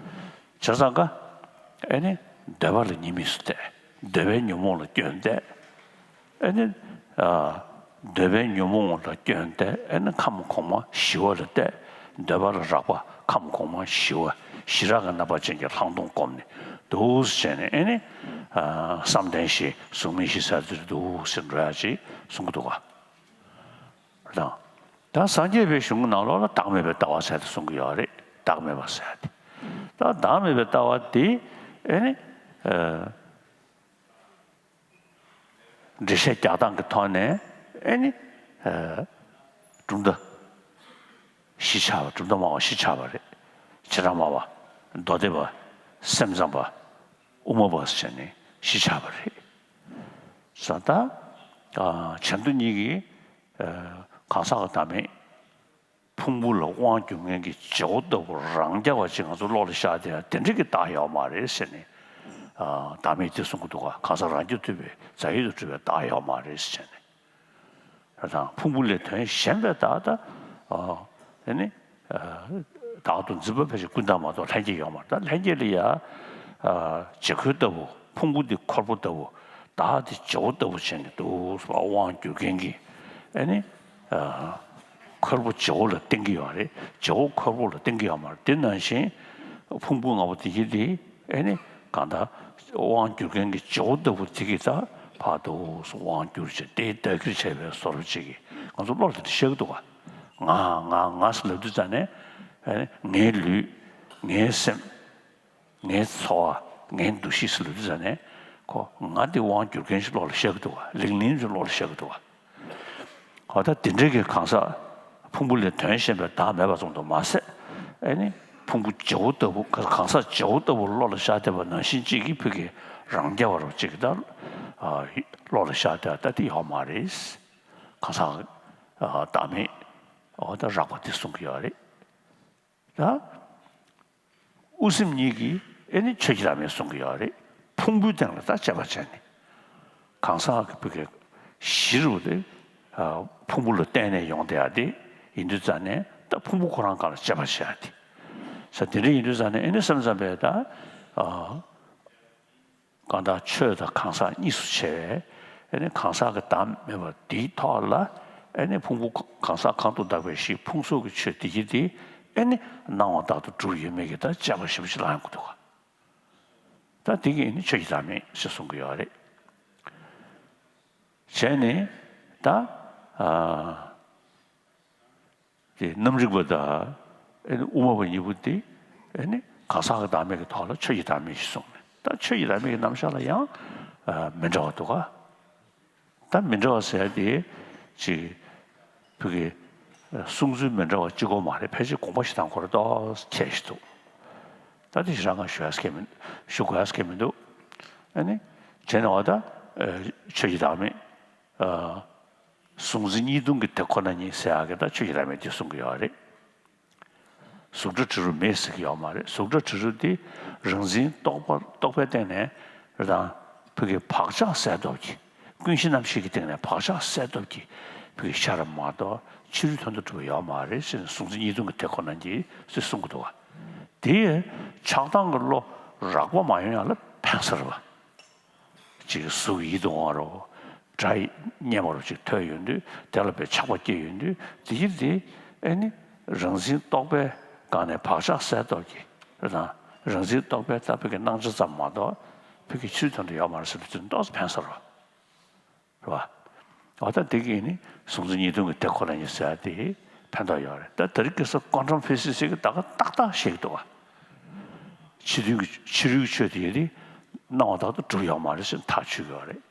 བྱས་ཙང་ཀ་ཨེ་ནི་འདོད་པ་ལ་གཉིས་དམིགས་སུ་བལྟས། འདོད་པའི་ཉོན་མོངས་ལ་སྐྱོན་བལྟས། ཨེ་ནི་ཨ་འདོད་པའི་ཉོན་མོངས་ལ་སྐྱོན་བལྟས། ཨེ་ནི་ཁམས་གོང་མ་ཞི་བ་ལ་བལྟས། འདོད་པ་ལ་རགས་པ་ཁམས་གོང་མ་ཞི་བ་ཞི་རགས་ཀྱི་རྣམ་པ་ཅན་གྱི་ལྷག་མཐོང་བསྒོམས་ནས་འདུག་སེ་བྱས་ནས་ཨེ་ནི་ བསམ་ལྡན་ཞེས་གཟུགས་མེད་བཞི་ཟེར་དེ་འདུག་ཟེར་འགྲོ་ཡ་ཅིག་གསུང་གི་འདུག་ག། དང་། ད་སངས་རྒྱས་པའི་གཞུང་གི་ནང་ལོགས་ལ་བདག་མེད་པའི་ལྟ་བ་ཟེར་དེ་གསུང་གི་ཡོད་རེད། བདག་མེད་པ་ཟེར་དེ། ད་བདག་མེད་པའི་ལྟ་བ་དེ་ཨེ་ནི། འགྲེལ་བཤད་རྒྱག་སྟངས་ཀྱི་ཐོག་ནས་ཨེ་ནི། གྲུབ་མཐའ་བཞི་ཆགས་པ། གྲུབ་མཐའ་སྨྲ་བ་བཞི་ཆགས་པ་རེད། བྱེ་བྲག་སྨྲ་བ། མདོ་སྡེ་པ། སེམས་ཙམ་པ། དབུ་མ་པ་ཟེར་ནས་བཞི་ཆགས་པ་རེད། ས་ད་ཆེན་པོ་གཉིས་ཀྱིས་གང་ཟག་གི་བདག་མེད། ཕུང་པོ་ལ་དབང་བསྒྱུར་མཁན་གྱི་བྱེད་པོ་ལྟ་བུ་རང་རྐྱ་བ་ཅིག་ང་ཚོ་བློ་ལ་ཤར་བསྡད་ཡ་དེ་འདྲ་གི་བདག་ཡོད་མ་རེད་ཟེར་ནས། བདག་མེད་དེ་གསུང་གི་འདུག་ག། གང་ཟག་རང་རྐྱ་ཐུབ་པའི་རྫས་ཡོད་དུ་གྲུབ་པའི་བདག་ཡོད་མ་རེད་ཟེར་ནས། དང་ཕུང་པོ་ལས་དོན་གཞན་པའི་བདག་ད། ཨ་ནི། བདག་ཏུ་འཛིན་པ་ཕལ་ཆེར་ཀུན་བཏགས་མ་གཏོགས་ལྷན་སྐྱེས་ཡོད་མ་རེད། ད་ལྷན་སྐྱེས་ལ་ཡ། བྱེད་ཁོལ་ལྟ་བུ། ཕུང་པོ་འདི་ཁོལ་པོ་ལྟ་བུ། བདག་འདི་བྱེད་པོ་ལྟ་བུ་བྱས་ནས་འདུག་ཟེར་བ་དབང་བསྒྱུར་མཁན་གྱི། ཨ་ནི། ཁོལ་པོ་བྱེད་པོ་ལ་བརྟེན་གྱི་ཡོད་རེད། བྱེད་པོ་ཁོལ་པོ་ལ་བརྟེན་གྱི་ཡོད་མ་རེད། དེ་ནང་བཞིན་ཕུང་པོ་ལྔ་པོ་དེ་གྱིས་དེ་ཨེ་ནི་གང་ལྟར་དབང་བསྒྱུར་མཁན་གྱི་བྱེད་པོ་ལྟ་བུ་དེ་གྱིས་ད་ཕར་དུ་དབང་བསྒྱུར་བྱས་དེའི་བདག་གིར་བྱས་པའི་བཟོ་འདྲ་ཅིག་གིས་ང་ཚོ་བློ་ལ་དེ་འདྲ་ཤར་གྱི་འདུག་ག། ང་ང་ང་ཟེར་ལབ་དུས་ཙ་ནས་ཨེ་ནི་ངའི་ལུས། ངའི་སེམས། ངའི་འཚོ་བ། ངའི་འདུ་ཤེས་ཟེར་ལབ་དུས་ཙ་ནས་ཁོ་ང་དེ་དབང་བསྒྱུར་མཁན་ཞིག་བློ་ལ་ཤར་གྱི་འདུག་ག། ལིང་ལིང་ཞིག་བློ་ལ་ཤར་གྱི་འདུག་ག། འོ་ད་དེ་འདྲའི་གི་གང་ཟག་ཕུང་པོ་ལས་དོན་གཞན་པའི་བདག་མེད་པ་ཙམ་དུ་མ་ཟད། ཨེ་ནི་ཕུང་པོ་བྱེད་པོ་ལྟ་བུ། གང་ཟག་བྱེད་པོ་ལྟ་བུ་བློ་ལ་ཤར་བསྡད་པ་ནང་བཞིན་གཅིག་གིས་ཕ་གི་རང་རྐྱ་བ་རུ་གཅིག་གིས་ད་བློ་ལ་ཤར་བསྡད་པ་ད་དེ་ཡོད་མ་རེད། གང་ཟག་བདག་མེད། འོ་ད་རགས་པ་དེ་གསུང་གི་ཡོད་རེད། ད། དབུ་སེམས་གཉིས་ཀྱིས་ཨེ་ནི་ཆོས་ཀྱི་བདག་མེད་གསུང་གི་ཡོད་རེད། ཕུང་པོའི་སྟེང་ལ་ད་དཔྱད་པ་བྱས་ནས། གང་ཟག་གི་བུ་གའི་གཞི་རུ་དེ། ཕུང་པོ་ལ་བརྟེན་ནས་ཡོང་བསྡད་ཡ་དེ་ཡིན་དུས་ཙ་ནས་ད་ཕུང་པོ་ཁོ་རང་སྒང་ལ་དཔྱད་པ་བྱེད་ཡ་དེ། ས་དེ་འདྲ་ཡིན་དུས་ཙ་ནས་ཨེ་ནི་སེམས་ཙམ་པས་ད། གང་ལྟར་ཆོས་དང་གང་ཟག་གཉིས་སུ་ཕྱེ་བས། ཨེ་ནི་གང་ཟག་གི་བདག་མེད་པ་འདིའི་ཐོག་ལ། ཨེ་ནི་ཕུང་པོ་གང་ཟག་གང་དུ་བདག་པའི་གཞི་ཕུང་སོགས་ཀྱི་ཆོས་དེ་གྱིས་དེ། ཨེ་ནི་སྣང་བ་ལྟར་དུ་གྲུབ་ཡོད་མེད་ཀྱི་ད་དཔྱད་པ་ཞིབ་ཅིག་ལ་ཡོང་གི་འདུག་ག། ད་དེ་གིས་ཨེ་ནི་ཆོས་ཀྱི་བདག་མེད་ཞེས་གསུང་གི་ཡོད་རེད། བྱས་ནས་ད། ཨ། དེ་རྣམ་རིག་པ་དང་ཨེ་ནི་དབུ་མ་པ་གཉིས་པོ་དེ་ཨེ་ནི་གང་ཟག་གི་བདག་མེད་ཀྱི་ཐོག་ལ་ཆོས་ཀྱི་བདག་མེད་ཞེས་གསུངས་ནས། ད་ཆོས་ཀྱི་བདག་མེད་ཀྱི་རྣམ་གཞག་ལ་ཡང་མི་འདྲ་བ་འདུག་ག། ད་མི་འདྲ་བ་ཟེར་ཡ་དེ་ཅིག་བོད་ཀྱི་གསུང་ཚུལ་མི་འདྲ་བ་གཅིག་པོ་མ་རེད། ཕལ་ཆེར་དགོངས་པ་བཞི་དང་ཁོ་ར་ཏོག་ཙམ་ཁྱད་ཞིག་འདུག། ད་དེ་ཞེ་དྲག་ང་ཞུ་ཡ་ཁྱད་མི་ཞུ་དགོས་ཡ་ཁྱད་མི་འདུག། ཨེ་ནི་བྱས་ན་འོ་ད་ཆོས་ཀྱི་བདག་མེད། གཟུང་འཛིན་གཉིས་སྟོང་གི་དེ་ཁོ་ན་ཉིད་ཟེར་ཡག་གི་ད་ཆོས་ཀྱི་བདག་མེད་དེ་གསུང་གི་ཡོད་རེད། གཟུགས་སྒྲ་དྲི་རོ་མེད་ཟེར་གྱི་ཡོད་མ་རེད། གཟུགས་སྒྲ་དྲི་རོ་དེ་རང་འཛིན་རྟོག་པ་རྟོག་པའི་སྟེང་ནས་རང་བོད་ཀྱི་བག་ཆགས་གསལ་སྟོབས་ཀྱིས། ཀུན་གཞི་རྣམ་ཤེས་ཀྱི་སྟེང་ནས་བག་ཆགས་གསལ་སྟོབས་ཀྱིས་བོད་ཀྱི་ཤར་ར་མ་གཏོགས་ཕྱི་རོལ་དོན་དུ་གྲུབ་པ་ཡོད་མ་རེད་ཟེར་ནས། གཟུང་འཛིན་གཉིས་སྟོང་གི་དེ་ཁོ་ན་ཉིད་ཟེར་གསུང་གི་འདུག་བ། དེ་ཆགས་སྡང་གི་བློ་རགས་པ་མ་ཡོང་ཡག་ལ་ཕན་ས་རེད་བ། ཅིག་གཟུགས་ཡིད་དུ་འོང་བ་རོ། སྒྲ་སྙན་པ་རོ་ཅིག་ཐོས་ཡོང་དུས་དེ་ལ་དཔེ་ཆགས་པ་སྐྱེ་ཡོང་དུས་དེ་ཡིན་དེ། ཨེ་ནི་རང་འཛིན་རྟོག་པའི་སྒང་ནས་བག་ཆགས་གསལ་སྟོབས་ཀྱིས་རང་རང་འཛིན་རྟོག་པའི་ལྟ་བུ་གི་སྣང་ཆ་ཙམ་མ་གཏོགས་བོད་ཀྱི་ཕྱིའི་དོན་དུ་ཡོད་མ་རེད་ཟེར་དུས་ཏོག་ཙམ་ཕན་ས་རོ། རེད་བ། འོ་ད་དེ་གིས་ནི་གཟུང་འཛིན་གཉིས་སྟོང་གི་དེ་ཁོ་ན་ཉིད་ཟེར་ཡ་དེ་ཕན་ཐོགས་ཡོད་རེད། ད་དེ་རིང་ཁ་སང་ཀོན་ཊམ་ཕི་སིག་སི་གིས་ད་ག་ཏག་ཏག་བཤད་ཀྱི་འདུག་བ། ཕྱི་དོན་གྱི་ཕྱི་རོལ་གྱི་ཆོས་དེ་ཡིན་དེ་སྣང་བ་ལྟར་དུ་གྲུབ་ཡོད་མ་རེད་ཟེར་ཐག་ཆོད་ཀྱི་ཡོད་རེད།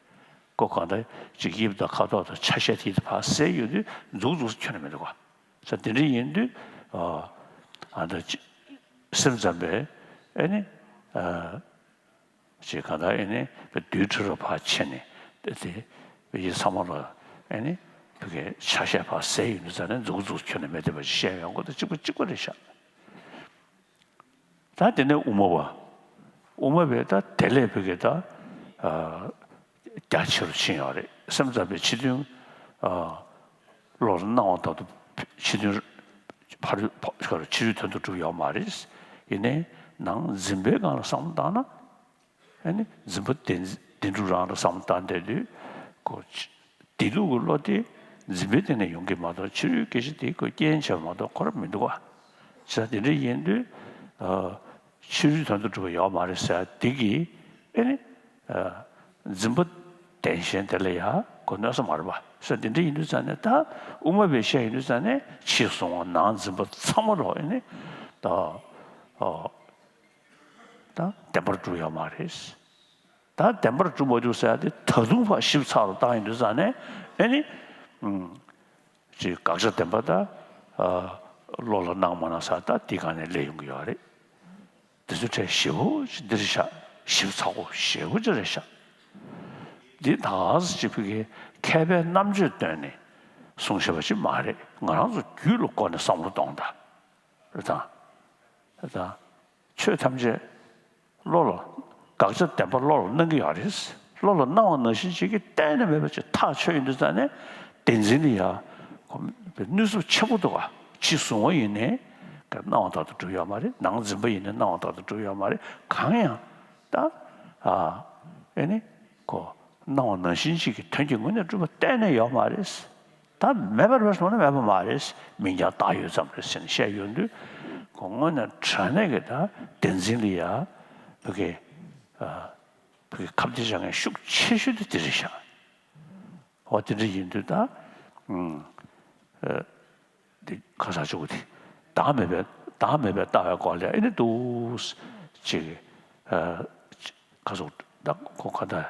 ཁོ་གང་ལྟར་ཅིག་དབྱིབས་དང་ཁ་དོག་དང་ཆ་ཤས་དེ་ཕར་བསལ་ཡོང་དུས་མཛུག་མཛུག་ཁྱོན་ནས་མི་འདུག་བ། ས་དེ་འདྲ་ཡིན་དུས་ཨ་ད་ཅི་སེམས་ཙམ་པས་ཨེ་ནི་ཨ། ཅེས་གང་ལྟར་ཨེ་ནི་རྡུལ་ཕྲ་རུ་ཕར་ཕྱེ་ནས་དེ་དེ་ཡིད་ཚང་མ་ལ་ཨེ་ནི་བོད་ཀྱི་ཆ་ཤས་ཕར་ཟད་ཡོང་དུས་ཙ་ནས་མཛུག་མཛུག་ཁྱོན་ནས་མེད་བསྡད་པ་ཞིག་བཤད་ཡོང་གི་འདུག། གཅིག་པ་གཅིག་པ་རེད་ཤག། ད་དེ་ནས་དབུ་མ་པ། དབུ་མ་པས་ད་དེ་ལས་བོད་ཀྱི་ད་རྒྱ་ཆེ་རུ་ཕྱིན་ཡོད་རེད། སེམས་ཙམ་པའི་ཕྱི་དོན་བློ་ལ་སྣང་བ་ལྟར་དུ་ཕྱི་དོན་ཕ་རོལ་ཕྱི་རོལ་དོན་དུ་གྲུབ་ཡོད་མ་རེད། ཡིན་ནའི་ནང་འཛིན་པའི་སྒང་ལ་བསམ་བློ་བཏང་ན། ཨ་ནི་འཛིན་པ་བདེན་བདེན་གྲུབ་རང་ལ་བསམ་བློ་བཏང་བསྡད་དུས་ཁོ་བདེ་སྡུག་གི་བློ་དེ་འཛིན་པའི་སྟེང་ནས་ཡོང་གི་མ་གཏོགས་ཕྱི་རོལ་སྐད་ཆ་དེ་ཁོ་རྐྱེན་བྱས་མ་གཏོགས་ཁོ་རང་མི་འདུག་བ། བྱས་ཙང་དེ་འདྲ་ཡིན་དུས་ཕྱི་རོལ་དོན་དུ་གྲུབ་པ་ཡོད་མ་རེད་ཟེར་དེ་གིས་ཨ་ནི་ འཛིན་པ་བདེན་ཞེན་དེ་ལ་ཡ་གོ་གནོད་ས་མ་རེད་པ། ས་འདི་འདྲ་ཡིན་དུས་ཙང་ནས་ད་དབུ་མ་པའི་བཤད་ཡིན་དུས་ཙང་ནས་ཕྱི་གཟུང་བ་ནང་འཛིན་པ་ཚང་མ་རོགས་ཡིན་ནི་ད་ཨོ་ད་བདེན་པར་གྲུབ་ཡོད་མ་རེད། ད་བདེན་པར་གྲུབ་མ་གྲུབ་ཟེར་ཡ་དེ་ད་དུང་ཕར་ཞིབ་ཚགས་རུ་བཏང་ཡིན་དུས་ཙང་ནས་ཨེ་ནི་ཅིག་དགག་བྱ་བདེན་པ་ད་བློ་ལ་སྣང་མ་སྣང་ཟེར་ད་འདི་སྒང་ནས་སླེབས་ཡོང་གི་ཡོད་རེད། དེ་ཚོ་ཁྲལ་ཞེ་པོ་ཅིག་འདིར་བཞག་ཞིབ་ཚགས་པོ་ཞེ་པོ་ཅིག་རེད་བཞག་འདི་ད་ག་ཟེ་ཅིག་ཕ་གི་མཁས་པའི་རྣམ་དཔྱོད་བཏོན་ནས་གསུང་བཤད་པ་ཅིག་མ་རེད། ང་རང་ཚོ་རྒྱུད་ལ་བཀོད་ནས་བསམ་བློ་གཏོང་དང་། རེད་དང་། རེད་དང་། ཆོས་ཐམས་ཅད་བློ་ལ་དགག་བྱ་བདེན་པ་བློ་ལ་སྣང་གི་ཡོད་རེད། བློ་ལ་སྣང་བ་ནང་བཞིན་ཅིག་གི་གཏན་ནས་མེད་པ་ཅིག་ཐག་ཆོད་ཡིན་དུས་ཙང་ནས་བདེན་འཛིན་ལ་ཡ་གནོད་ཚབས་ཆེན་པོ་འདུག་ག་ཕྱི་གཟུང་བ་ཡིན་ནའི་སྣང་བ་ལྟར་དུ་གྲུབ་ཡོད་མ་རེད། ནང་འཛིན་པ་ཡིན་ནའི་སྣང་བ་ལྟར་དུ་གྲུབ་ཡོད་མ་རེད། གང་ཡང་ད་ཨ་ཨེ་ནི་ཁོ་སྣང་བ་ནང་བཞིན་ཅིག་གི་དོན་གྱི་ངོས་ནས་གྲུབ་པ་གཏན་ནས་ཡོད་མ་རེད། ད་མེད་པར་བས་སོང་ན་མེད་པ་མ་རེད། མིང་རྐྱང་བཏགས་ཡོད་ཙམ་རེད་ཟེར་ནས་བཤད་ཡོང་དུས་ཁོ་དངོས་གནས་དྲང་གནས་ཀྱི་ད་བདེན་འཛིན་ལ་ཡ་བོད་ཀྱི་བོད་ཀྱི་ཁ་གཏད་བཅག་མཁན་ཤུགས་ཆེ་ཤོས་དེ་དེ་རེད་ཤག་འོ་དེ་འདྲ་ཡིན་དུས་ད་ཨ་འདི་ཁ་སང་ཆུ་བོ་དེ་བདག་མེད་པའི་བདག་མེད་པའི་ལྟ་བའི་སྐོར་ལ་ཨེ་ནི་འདུག་ཅིག་ཁ་སང་ད་ཁོ་ག་ད་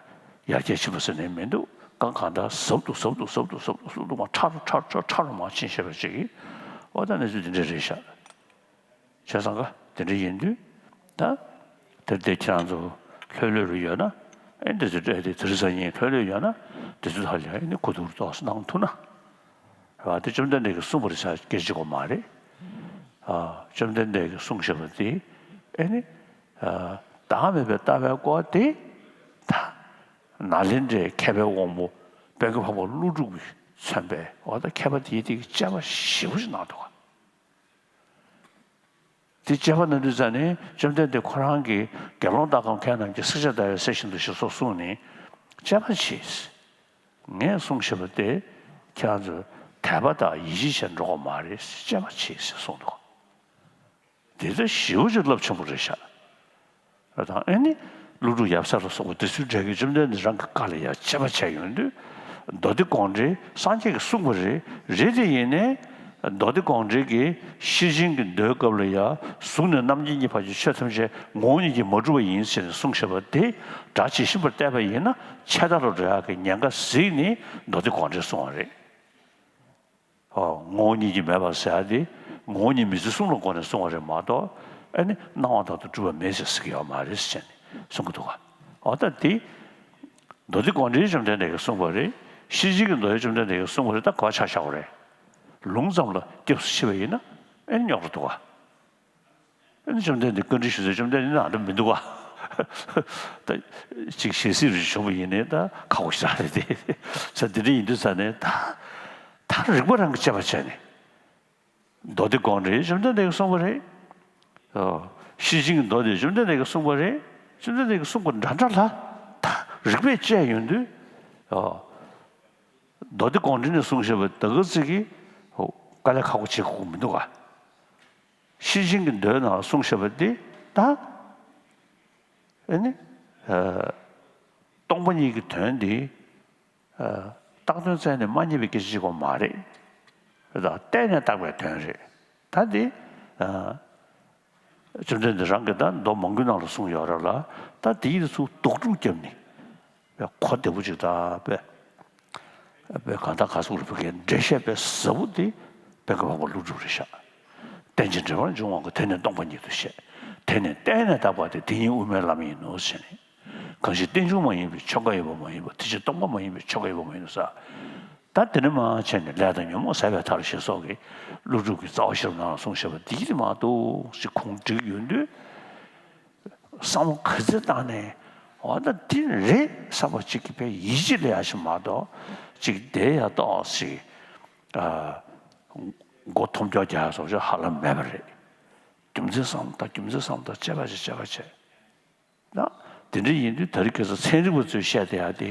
ཡར་རྒྱས་ཕྱིན་པ་ཟེར་ནས་མི་འདུག་གང་གང་ད་ཟབ་ཏུ་ཟབ་ཏུ་ཟབ་ཏུ་ཟབ་ཏུ་ཟབ་ཏུ་མ་ཁྲ་རུ་ཁྲ་རུ་ཁྲ་རུ་མ་ཕྱིན་བཤད་པ་ཅིག་གིས་འོ་ད་གནས་ཚུལ་འདི་འདྲ་རེད་ཤག་བྱས་ཙང་ཀ་དེ་འདྲ་ཡིན་དུས་ད་དེར་དེ་ཁྱེད་རང་ཚོ་ལྷོད་ལྷོད་རུ་ཡོད་ན་ཨེ་འདི་ཚོ་སྤྲད་དེ་དེ་རིང་སང་ཉིན་ལྷོད་ལྷོད་ཡོད་ན་འདི་ཚོ་ཧ་ལས་ཨེ་ནི་གོ་བསྡུར་ཏོག་ཙམ་གནང་ཐུབ་ན་རེད་བ། དེ་བཅོམ་ལྡན་འདས་ཀྱིས་གསུངས་པ་རེད་ཤག་སྐད་ཆ་གོ་མ་རེད། བཅོམ་ལྡན་འདས་ཀྱིས་གསུངས་བཞག་པ་དེ་ཨེ་ནི་བདག་མེད་པའི་ལྟ་བའི་སྐོར་དེ་ད་ནཱ་ལེནྡྲའི་མཁས་པའི་དབང་པོ་པད་དཀར་འཕགས་པ་ཀླུ་སྒྲུབ་ཀྱིས་མཚོན་པའི་འོ་ད་མཁས་པ་དེའི་སྟེང་གི་དཔྱད་པ་ཞེ་པོ་ཞིག་གནང་འདུག་ག་དེ་དཔྱད་པ་གནང་དུས་ཙང་ནས་བཅོམ་ལྡན་འདས་ཁོ་རང་གིས་དགེ་སློང་དག་གམ་མཁས་རྣམས་ཀྱིས་བསྲེག་བཅད་བརྡར་བའི་གསེར་བཞིན་དུ་ཞེས་སོགས་གསུངས་ནས་དཔྱད་པ་བྱས། ངས་གསུངས་བཞག་པ་དེ་ཁྱེད་རང་ཚོས་དད་པ་དང་ཡིད་ཆེས་བྱས་འགྲོ་དགོས་མ་རེད། དཔྱད་པ་བྱས་ཟེར་གསུངས་འདུག་དེ་ལྟར་ཞེ་པོ་ཅིག་རླབས་ཆེན་པོ་རེད་ཤག་ཨ་དང་ཨེ་ནི་ཀླུ་སྒྲུབ་ཡབ་སྲས་ལ་སོགས་པ་དེ་ཚོའི་གྲས་ཀྱིས་བཅོམ་ལྡན་འདས་རང་གི་བཀའ་ལ་ཡང་དཔྱད་པ་བྱས་ཡོང་དུས་མདོ་སྡེ་དགོངས་འགྲེལ་སངས་རྒྱས་ཀྱིས་གསུངས་པ་རེད། རེད་དེ་ཡིན་ནའི་མདོ་སྡེ་དགོངས་འགྲེལ་གྱི་ཤེར་ཕྱིན་གྱི་མདོའི་སྐབས་ལ་ཡང་གཟུགས་ནས་རྣམ་མཁྱེན་གྱི་བར་གྱི་ཆོས་ཐམས་ཅད་ངོ་བོ་ཉིད་ཀྱིས་མ་གྲུབ་པ་ཡིན་ཟེར་ནས་གསུངས་བཞག་པ་དེ་སྒྲ་ཇི་བཞིན་པར་བལྟས་པ་ཡིན་ན་ཆད་ལྟ་རུ་འགྲོ་ཡག་གི་ཉེན་ཁ་གཟིགས་ནས་མདོ་སྡེ་དགོངས་འགྲེལ་གསུངས་པ་རེད། ཨོ། ངོ་བོ་ཉིད་ཀྱིས་མེད་པར་ཟེར་ཡ་དེ་ངོ་བོ་ཉིད་མི་བརྫི་གསུམ་ལ་དགོངས་ནས་གསུངས་པ་རེད་མ་གཏོགས་ཨ་ནི་སྣང་བ་དག་ཏུ་གྲུབ་པ་མེད་ཟེར་ཟེར་གྱི་ཡོད་མ་རེད་ཟེར་ནས་གསུང་གི་འདུག་ག་ཨོ་ད་དེ་མདོ་སྡེ་དགོངས་འགྲེལ་བཅོམ་ལྡན་འདས་ཀྱིས་གསུངས་པ་རེད། ཤེར་ཕྱིན་གྱི་མདོ་ཡང་བཅོམ་ལྡན་འདས་ཀྱིས་གསུངས་པ་རེད། ད་གོ་བ་ཆ་བཞག་པ་རེད། ལུང་ཙམ་ལ་སྐྱབས་སུ་མཆི་བ་ཡིན་ན་ཨ་ནི་རྙོག་དྲ་འདུག་ག་ཨ་ནི་བཅོམ་ལྡན་འདས་བཀའ་འདྲི་ཞུ་ཚེ་བཅོམ་ལྡན་འདས་ནང་དུ་མི་འདུག་ག་ད་ཅིག་ཞལ་གཟིགས་རེ་བྱུང་བ་ཡིན་ནའི་ད་ཁག་པོ་ཞེ་དྲག་རེད་དེ། ས་འདི་འདྲ་ཡིན་དུས་ས་ནས་ད་ད་རིགས་པ་རང་གིས་དཔྱད་པ་བྱས་ནས་མདོ་སྡེ་དགོངས་འགྲེལ་བཅོམ་ལྡན་འདས་ཀྱིས་གསུངས་པ་རེད། ཨོ། ཤེར་ཕྱིན་གྱི་མདོ་སྡེ་བཅོམ་ལྡན་འདས་ཀྱིས་གསུངས་པ་རེད། བཅོམ་ལྡན་འདས་ཀྱིས་གསུངས་པ་འདྲ་འདྲ་ལ་ད་རིགས་པས་དཔྱད་ཡོང་དུས་ཨོ། མདོ་སྡེ་དགོངས་འགྲེལ་ནས་གསུངས་བཞག་པ་ད་ག་ཚོད་ཀྱི་ཨོ་དཀའ་ལས་ཁག་པོ་བྱེད་དགོས་མི་འདུག་ག་ཤེར་ཕྱིན་གྱི་མདོའི་ནང་ལ་གསུངས་བཞག་པ་འདི་ད་ཨེ་ནི་སྟོང་པ་ཉིད་ཀྱི་དོན་འདི་བཏགས་དོན་རྩད་ནས་མ་རྙེད་པའི་སྐད་ཆ་ཅིག་ཀྱང་མ་རེད། ད་གཏན་ནས་བཏགས་པའི་དོན་རེད། ད་འདི་བཅོམ་ལྡན་འདས་རང་གིས་ད་མདོ་མང་པོའི་ནང་ལ་གསུངས་ཡོད་རེད་ལ། ད་འདི་ཡི་ཚུར་དོགས་སྒྲུབ་བརྒྱབ་ནས་གོ་བདེ་པོ་ཅིག་ད་དཔེ་དཔེ་གང་ལྟར་ག་ཟེར་དགོས་རེད། བོད་སྐད་འགྲེལ་བཤད་དཔེ་ཟབ་པོ་འདི་བོད་ཀྱི་འཕགས་པ་ཀླུ་སྒྲུབ་རེད་ཤག་རྟེན་ཅིང་འབྲེལ་བར་འབྱུང་བ་ཀུན། དེ་ནི་སྟོང་པ་ཉིད་དུ་བཤད། དེ་ནི་གཏན་ནས་བཏགས་པ་སྟེ། དེ་ཉིད་དབུ་མའི་ལམ་ཡིན་ནོ་ཞེས་ནས། གང་ཞིག་རྟེན་འབྱུང་མ་ཡིན་པའི་ཆོས་འགའ་ཡོད་པ་མ་ཡིན་པ། དེ་ཕྱིར་སྟོང་པ་མ་ཡིན་པའི་ཆོས་འགའ་ཡོད་པ་མ་ཡིན་ནོ་ཟེར། ད་དེ་ནི་མ་བྱས་ནས་ལས་དང་ཉོན་མོངས་ཟད་པའི་མཐར་ཞེས་སོགས་ཀྱི་ཀླུ་སྒྲུབ་ཀྱི་རྩ་བ་ཤེས་རབ་ནང་ལ་གསུངས་བཞག་པ་འདི་ཡིན་མ་གཏོགས་ཞེས་ཁུངས་བསྒྲིགས་ཡོང་དུས། བསམ་བློ་ག་ཚོད་བཏང་ནས་འོ་ད་འདི་རེད་བསམ་པ་ཅིག་གི་དཔེ་ཡིད་ཆེས་ལ་ཡག་ཤོས་མ་གཏོགས་ཅིག་དེ་ཡ་ཏོག་ཅིག་མགོ་འཐོམ་སྐྱོ་རྒྱག་ཡ་སོགས་ཅིག་ཧ་ལམ་མེད་པ་རེད། རྒྱུ་མཚན་བསམ་བློ་བཏང་། རྒྱུ་མཚན་བསམ་བློ་བཏང་། དཔྱད་པ་བྱེད། དཔྱད་པ་བྱེད། ད་དེ་འདྲ་ཡིན་དུས་ད་རེས་ཁ་སང་ཚན་རིག་པ་ཚོས་བཤད་བསྡད་ཡ་དེ་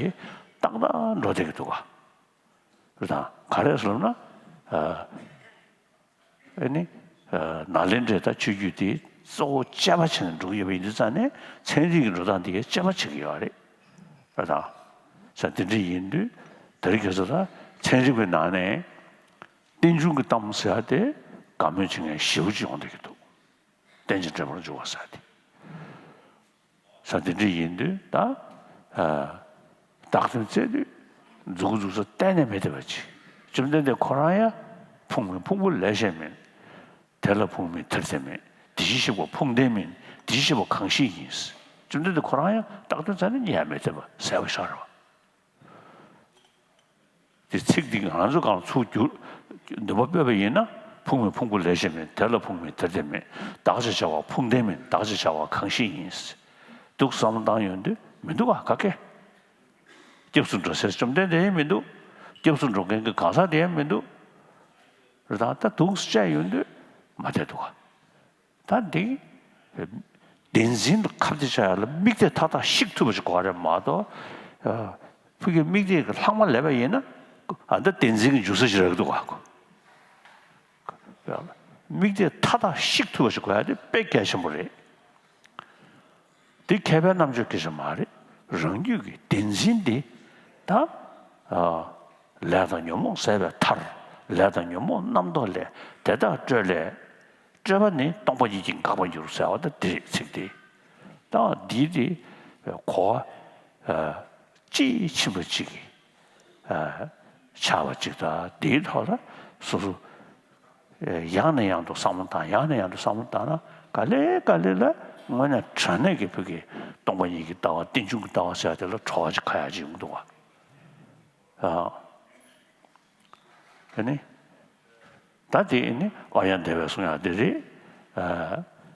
ཏག་ཏག་འགྲོ་བསྡད་ཀྱི་འདུག་ག་རེད་དང་། ག་རེ་ཟེར་ན། ཨ་ནི། ནཱ་ལེནྡྲའི་ད་ཆོས་བརྒྱུད་དེ་གཙོ་བོ་དཔྱད་པ་བྱས་ནས་འགྲོ་གི་ཡོད་པ་ཡིན་དུས་ཙང་ནས་ཚན་རིག་གི་འགྲོ་སྟངས་དེ་གའི་དཔྱད་པ་བྱེད་ཀྱི་ཡོད་རེད། ད་ས་དེ་འདྲ་ཡིན་དུས་དེ་རིང་ཁ་སང་ད་ཚན་རིག་པའི་ནང་ནས་རྟེན་འབྱུང་གི་གཏམ་ཟེར་ཡ་དེ་དགའ་མོས་བྱེད་མཁན་ཞེ་པོ་ཅིག་ཡོང་བསྡད་ཀྱི་འདུག་རྟེན་ཅིང་འབྲེལ་པར་འབྱུང་བ་ཟེར་ཡ་དེ། ས་དེ་འདྲ་ཡིན་དུས་ད་བདག་དོན་བཙལ་དུས་མཛུབ་གུ་འཛུགས་ས་གཏན་ནས་མེད་བསྡད་པ་ཅིག་བཅོམ་ལྡན་འདས་ཁོ་རང་ཡང་ཕུང་མིན་ཕུང་པོ་ལས་གཞན་མིན། དེ་ལ་ཕུང་མིན་དེར་དེ་མེད། དེ་བཞིན་གཤེགས་པ་ཕུང་ལྡན་མིན། དེ་བཞིན་གཤེགས་པ་གང་ཞིག་ཡིན། བཅོམ་ལྡན་འདས་ཁོ་རང་ཡང་བདག་དོན་བཙལ་ན་རྙེད་ཡ་མེད་བསྡད་པ་གསལ་པོ་ཤར་བ། དེ་ཚིག་འདི་ང་ཚོ་གང་ཚུར་བསྒྱུར་འདོན་པ་སྤོས་པ་ཡིན་ན། ཕུང་མིན་ཕུང་པོ་ལས་གཞན་མིན། དེ་ལ་ཕུང་མིན་དེར་དེ་མེད། བདག་ཅེས་བྱ་བ་ཕུང་ལྡན་མིན། བདག་ཅེས་བྱ་བ་གང་ཞིག་ཡིན། འདུག་བསམ་བློ་བཏང་ཡོང་དུས་མི་འདུག་ག་ག་གེ། སྐྱབས་སུ་འགྲོ་སའི་བཅོམ་ལྡན་འདས་ཡང་མི་འདུག་སྐྱབས་སུ་འགྲོ་མཁན་གྱི་གང་ཟག་དེ་ཡང་མི་འདུག་རེད་དང་ད་འདུག་སེ་བྱས་ཡོང་དུས་མ་བསྡད་འདུག་ག་ད་འདི་བདེན་འཛིན་དུ་ཁ་གཏད་བྱ་ཡ་ལ་དམིགས་གཏད་མཐའ་དག་བཤིག་ཐུབ་པ་ཞིག་དགོས་རེད་མ་གཏོགས། ཕ་གི་དམིགས་གཏད་ཀྱི་ལྷག་མ་ལས་པ་ཡིན་ན་ཨ་ད་བདེན་འཛིན་གྱི་འཇུག་ས་ཞིག་རག་འདུག་ག་དམིགས་གཏད་མཐའ་དག་བཤིག་ཐུབ་པ་ཞིག་དགོས་ཡ་དེ་དཔེ་གལ་ཆེན་པོ་རེད། འདི་མཁས་པའི་རྣམ་དཔྱོད་སྐད་ཆ་མ་རེད། རང་རྒྱུད་ཀྱི་བདེན་འཛིན་འདི་ད་ཨ་ལས་དང་ཉོན་མོངས་ཟད་པའི་མཐར། ལས་དང་ཉོན་མོངས་རྣམ་རྟོག་ལས། དེ་དག་སྤྲོས་ལས། སྤྲོས་པ་ནི་སྟོང་པ་ཉིད་ཀྱིས་འགག་པར་འགྱུར་ཟེར་བ་ད་འདི་རེད་ཚིག་འདི། ད་འདི་དེ་གོ་བ་དཔྱིས་ཕྱིན་པ་གཅིག་གིས་ཆགས་པ་གཅིག་དང་འདིའི་ཐོག་ལ་སོ་སོ། ཡང་ནས་ཡང་དུ་བསམ་བློ་བཏང་། ཡང་ནས་ཡང་དུ་བསམ་བློ་བཏང་ན་ག་ལེ་ག་ལེ་ལ་དངོས་གནས་དྲང་གནས་ཀྱི་བོད་ཀྱི་སྟོང་པ་ཉིད་ཀྱི་ལྟ་བ། རྟེན་འབྱུང་གི་ལྟ་བ་ཟེར་ཡ་དེ་ལ་བྲོ་བ་ཅིག་ཁ་ཡ་ཅིག་ཡོང་འདུག་བ། ཨ་དེ་ནི་ད་དེ་ནི་ཨཱརྱ་དེ་བས་གསུང་ཡ་དེ་རེད།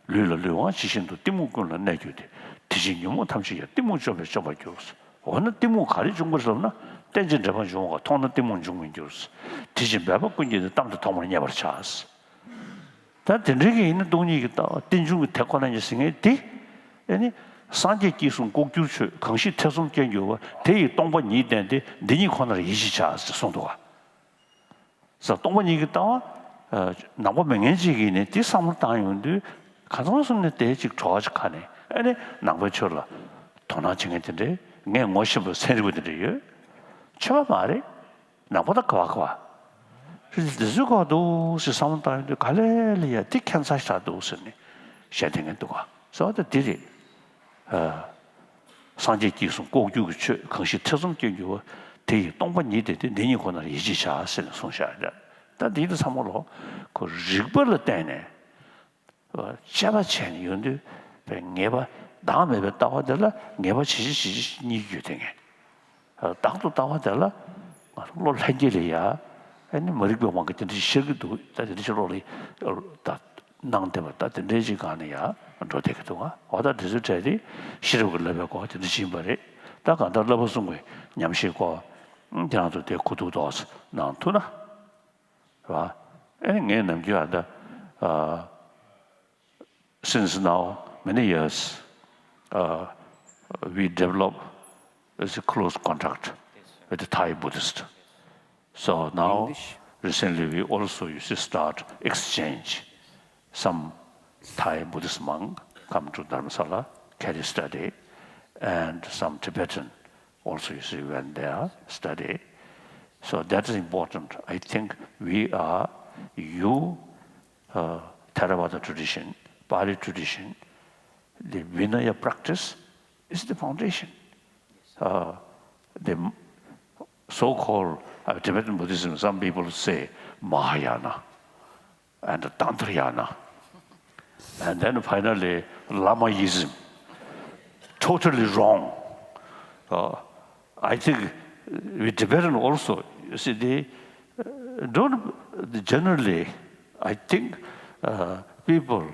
ལུས་ལ་ལུས་དབང་ཇི་བཞིན་དུ། གཏི་མུག་ཀུན་ལ་གནས་གྱུར་ཏེ། དེ་བཞིན་ཉོན་མོངས་ཐམས་ཅད་ཀྱང་། གཏི་མུག་བཅོམ་པས་བཅོམ་པར་འགྱུར། འོ་ན་གཏི་མུག་ག་རེ་འབྱུང་གི་རེད་ལབ་ན། རྟེན་ཅིང་འབྲེལ་པར་འབྱུང་བ་མཐོང་ན་གཏི་མུག་འབྱུང་མི་འགྱུར། དེ་བཞིན་འབད་པ་ཀུན་གྱིས་ནི། གཏམ་དེ་ཐོག་མར་རྙེད་པར་བྱ། ད་དེ་འདྲའི་གི་ཡིན་ན་སྟོང་ཉིད་ཀྱི་ལྟ་བ། རྟེན་འབྱུང་གི་དེ་ཁོ་ན་ཉིད་ཟེར་མཁན་དེ། ཨེ་ནི། སངས་རྒྱས་ཀྱིས་གསུངས་ལྐོག་གྱུར་ཆོས། གང་ཞིག་ཐེ་ཚོམ་སྐྱེ་འགྱུར་བ། དེ་ཡི་སྟོང་པ་ཉིད་བསྟན་ཏེ། འདི་ཉིད་ཁོ་ནར་ཡིད་ཆེས་བྱ། ཞེས་གསུངས་འདུག་བ། ས་སྟོང་པ་ཉིད་ཀྱི་ལྟ་བ། ནང་པ་མེད་མཁན་ཅིག་གིས་ནི་དེ་བསམ་བློ་བཏང་ཡོང་དུས་གང་ཚང་སོང་ནས་དེ་ཅིག་བྲོ་བ་ཅིག་ཁ་ནས། ཨེ་ནི་ནང་པའི་ཆོས་ལ་དོ་སྣང་བྱེད་མཁན་དེ་འདྲས། ངས་ངོ་ཤེས་པའི་ཚན་རིག་པ་དེ་འདྲས་ཡོད། ཆོས་པ་མ་རེད། ནང་པ་ད་ག་བ་ག་བ། རེད་དེ་ཚོའི་སྐོར་འདུག་ཟེར་བསམ་བློ་བཏང་ཡོང་དུས་ག་ལེ་ལེ་ཡ་དེ་ཁྱད་མཚར་ཞིག་འདུག་ཟེར་ནས་བཤད་བསྡད་མཁན་འདུག་ག་ཟེར་བ་ད་འདི་རེད། སངས་རྒྱས་ཀྱིས་གསུངས་ལྐོག་གྱུར་གྱི་ཆོས། གང་ཞིག་ཐེ་ཚོམ་སྐྱེ་འགྱུར་བ། དེ་ཡི་སྟོང་པ་ཉིད་བསྟན་ཏེ། འདི་ཉིད་ཁོ་ནར་ཡིད་ཆེས་བྱ། ཟེར་ནས་གསུངས་བཞག་ཡ། ད་འདི་ད་ཚང་མ་ལོ་ཁོ་རིག་པ་ལ་བརྟེན་ནས་དཔྱད་པ་བྱས་ནས་ཡོང་དུས་པའི་ངེས་པ་བདག་མེད་པའི་ལྟ་བ་དེ་ལ་ངེས་པ་ཇི་ཞིག་ཇི་ཞིག་རྙེད་རྒྱུ་དེ་ངེས། བདག་ཏུ་ལྟ་བ་དེ་ལ་ང་ཚོ་བློ་ལྷན་སྐྱེས་ལ་ཡ། ཨ་ནི་མ་རིག་པའི་དབང་གིས་དེ་འདྲ་ཞིག་ཤར་གྱི་འདུག་ད་དེ་འདྲ་ཞིག་བློ་ལ་ད་སྣང་བསྡད་པ་ད་དེ་འདྲའི་ཅིག་སྒང་ནས་ཡ་འགྲོ་བསྡད་ཀྱི་འདུག་ག་འོ་ད་དེ་ཚོའི་གྲས་དེ་ཤེས་རབ་ཀྱི་བསླབ་པའི་སྐོར་དེ་འདྲ་ཅིག་ཡིན་པ་རེད། ད་གང་ལྟར་བསླབ་པ་གསུམ་གྱི་ཉམས་ཞིབ་སྐོར་དེ་རང་ཚོ་དེ་གོ་བསྡུར་ཏོག་ཙམ་གནང་ཐུབ་ན། རེད་བ། ཨེ་ངས་ནམ་རྒྱུན་ཨ་ད། Since now many years, uh, we develop as a close contact with the Thai Buddhist. So now, recently, we also, you see, start exchange. Some Thai Buddhist monk come to Dharamsala, carry study, and some Tibetan also, you see, went there, study. So that is important. I think we are, you uh, Theravada tradition, Pali tradition, the Vinaya practice is the foundation. Uh, the so-called uh, Tibetan Buddhism, some people say Mahayana and Tantrayana. And then finally, Lamaism. Totally wrong. Uh, I think we Tibetan also, you see, they uh, don't, generally, I think uh, people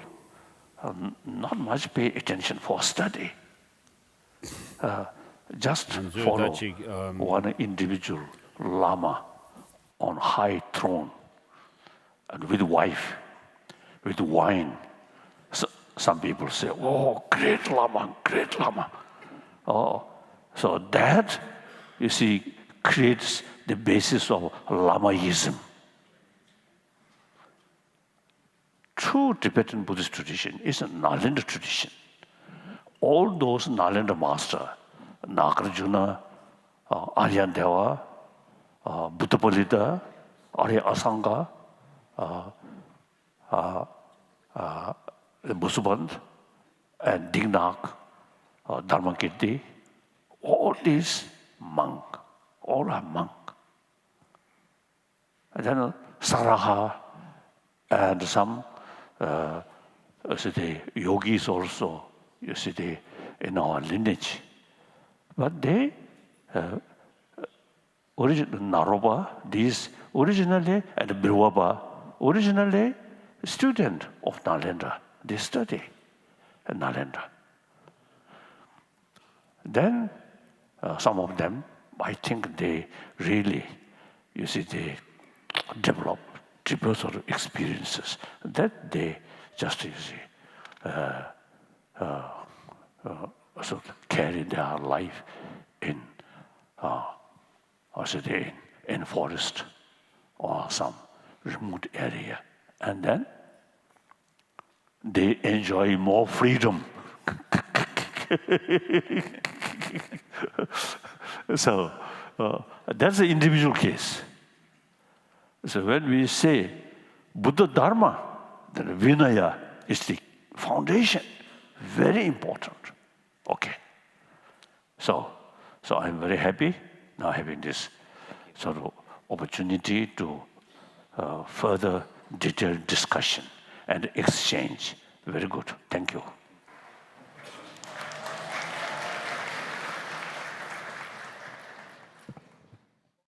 uh, not much pay attention for study. Uh, just follow one individual Lama on high throne and with wife, with wine. So, some people say, "Oh, great Lama, great Lama." Oh, so that, you see, creates the basis of Lamaism. True Tibetan Buddhist tradition is a Nalanda tradition. All those Nalanda masters, Nagarjuna, uh, Arya Deva, uh, Buddha Palita, Arya Asanga, uh, uh, uh, Busuband, and Dingnak, uh, Dharmakirti, all these monk, all are monk. And then Saraha and some, uh, you see the yogis also, you see the, in our lineage. But they, uh, origin-, Naropa, these originally, and Birwaba, originally student of Nalendra. They study Nalendra. Then, uh, some of them, I think they really, you see, they develop triple sort of experiences that they just, you see, uh, uh, uh, sort of carry their life in, uh, or say they in, in forest or some remote area. And then they enjoy more freedom. So, uh, that's the individual case. So when we say Buddha Dharma, then Vinaya is the foundation, very important. Okay. So, so I'm very happy now having this sort of opportunity to, uh, further detailed discussion and exchange. Very good. Thank you.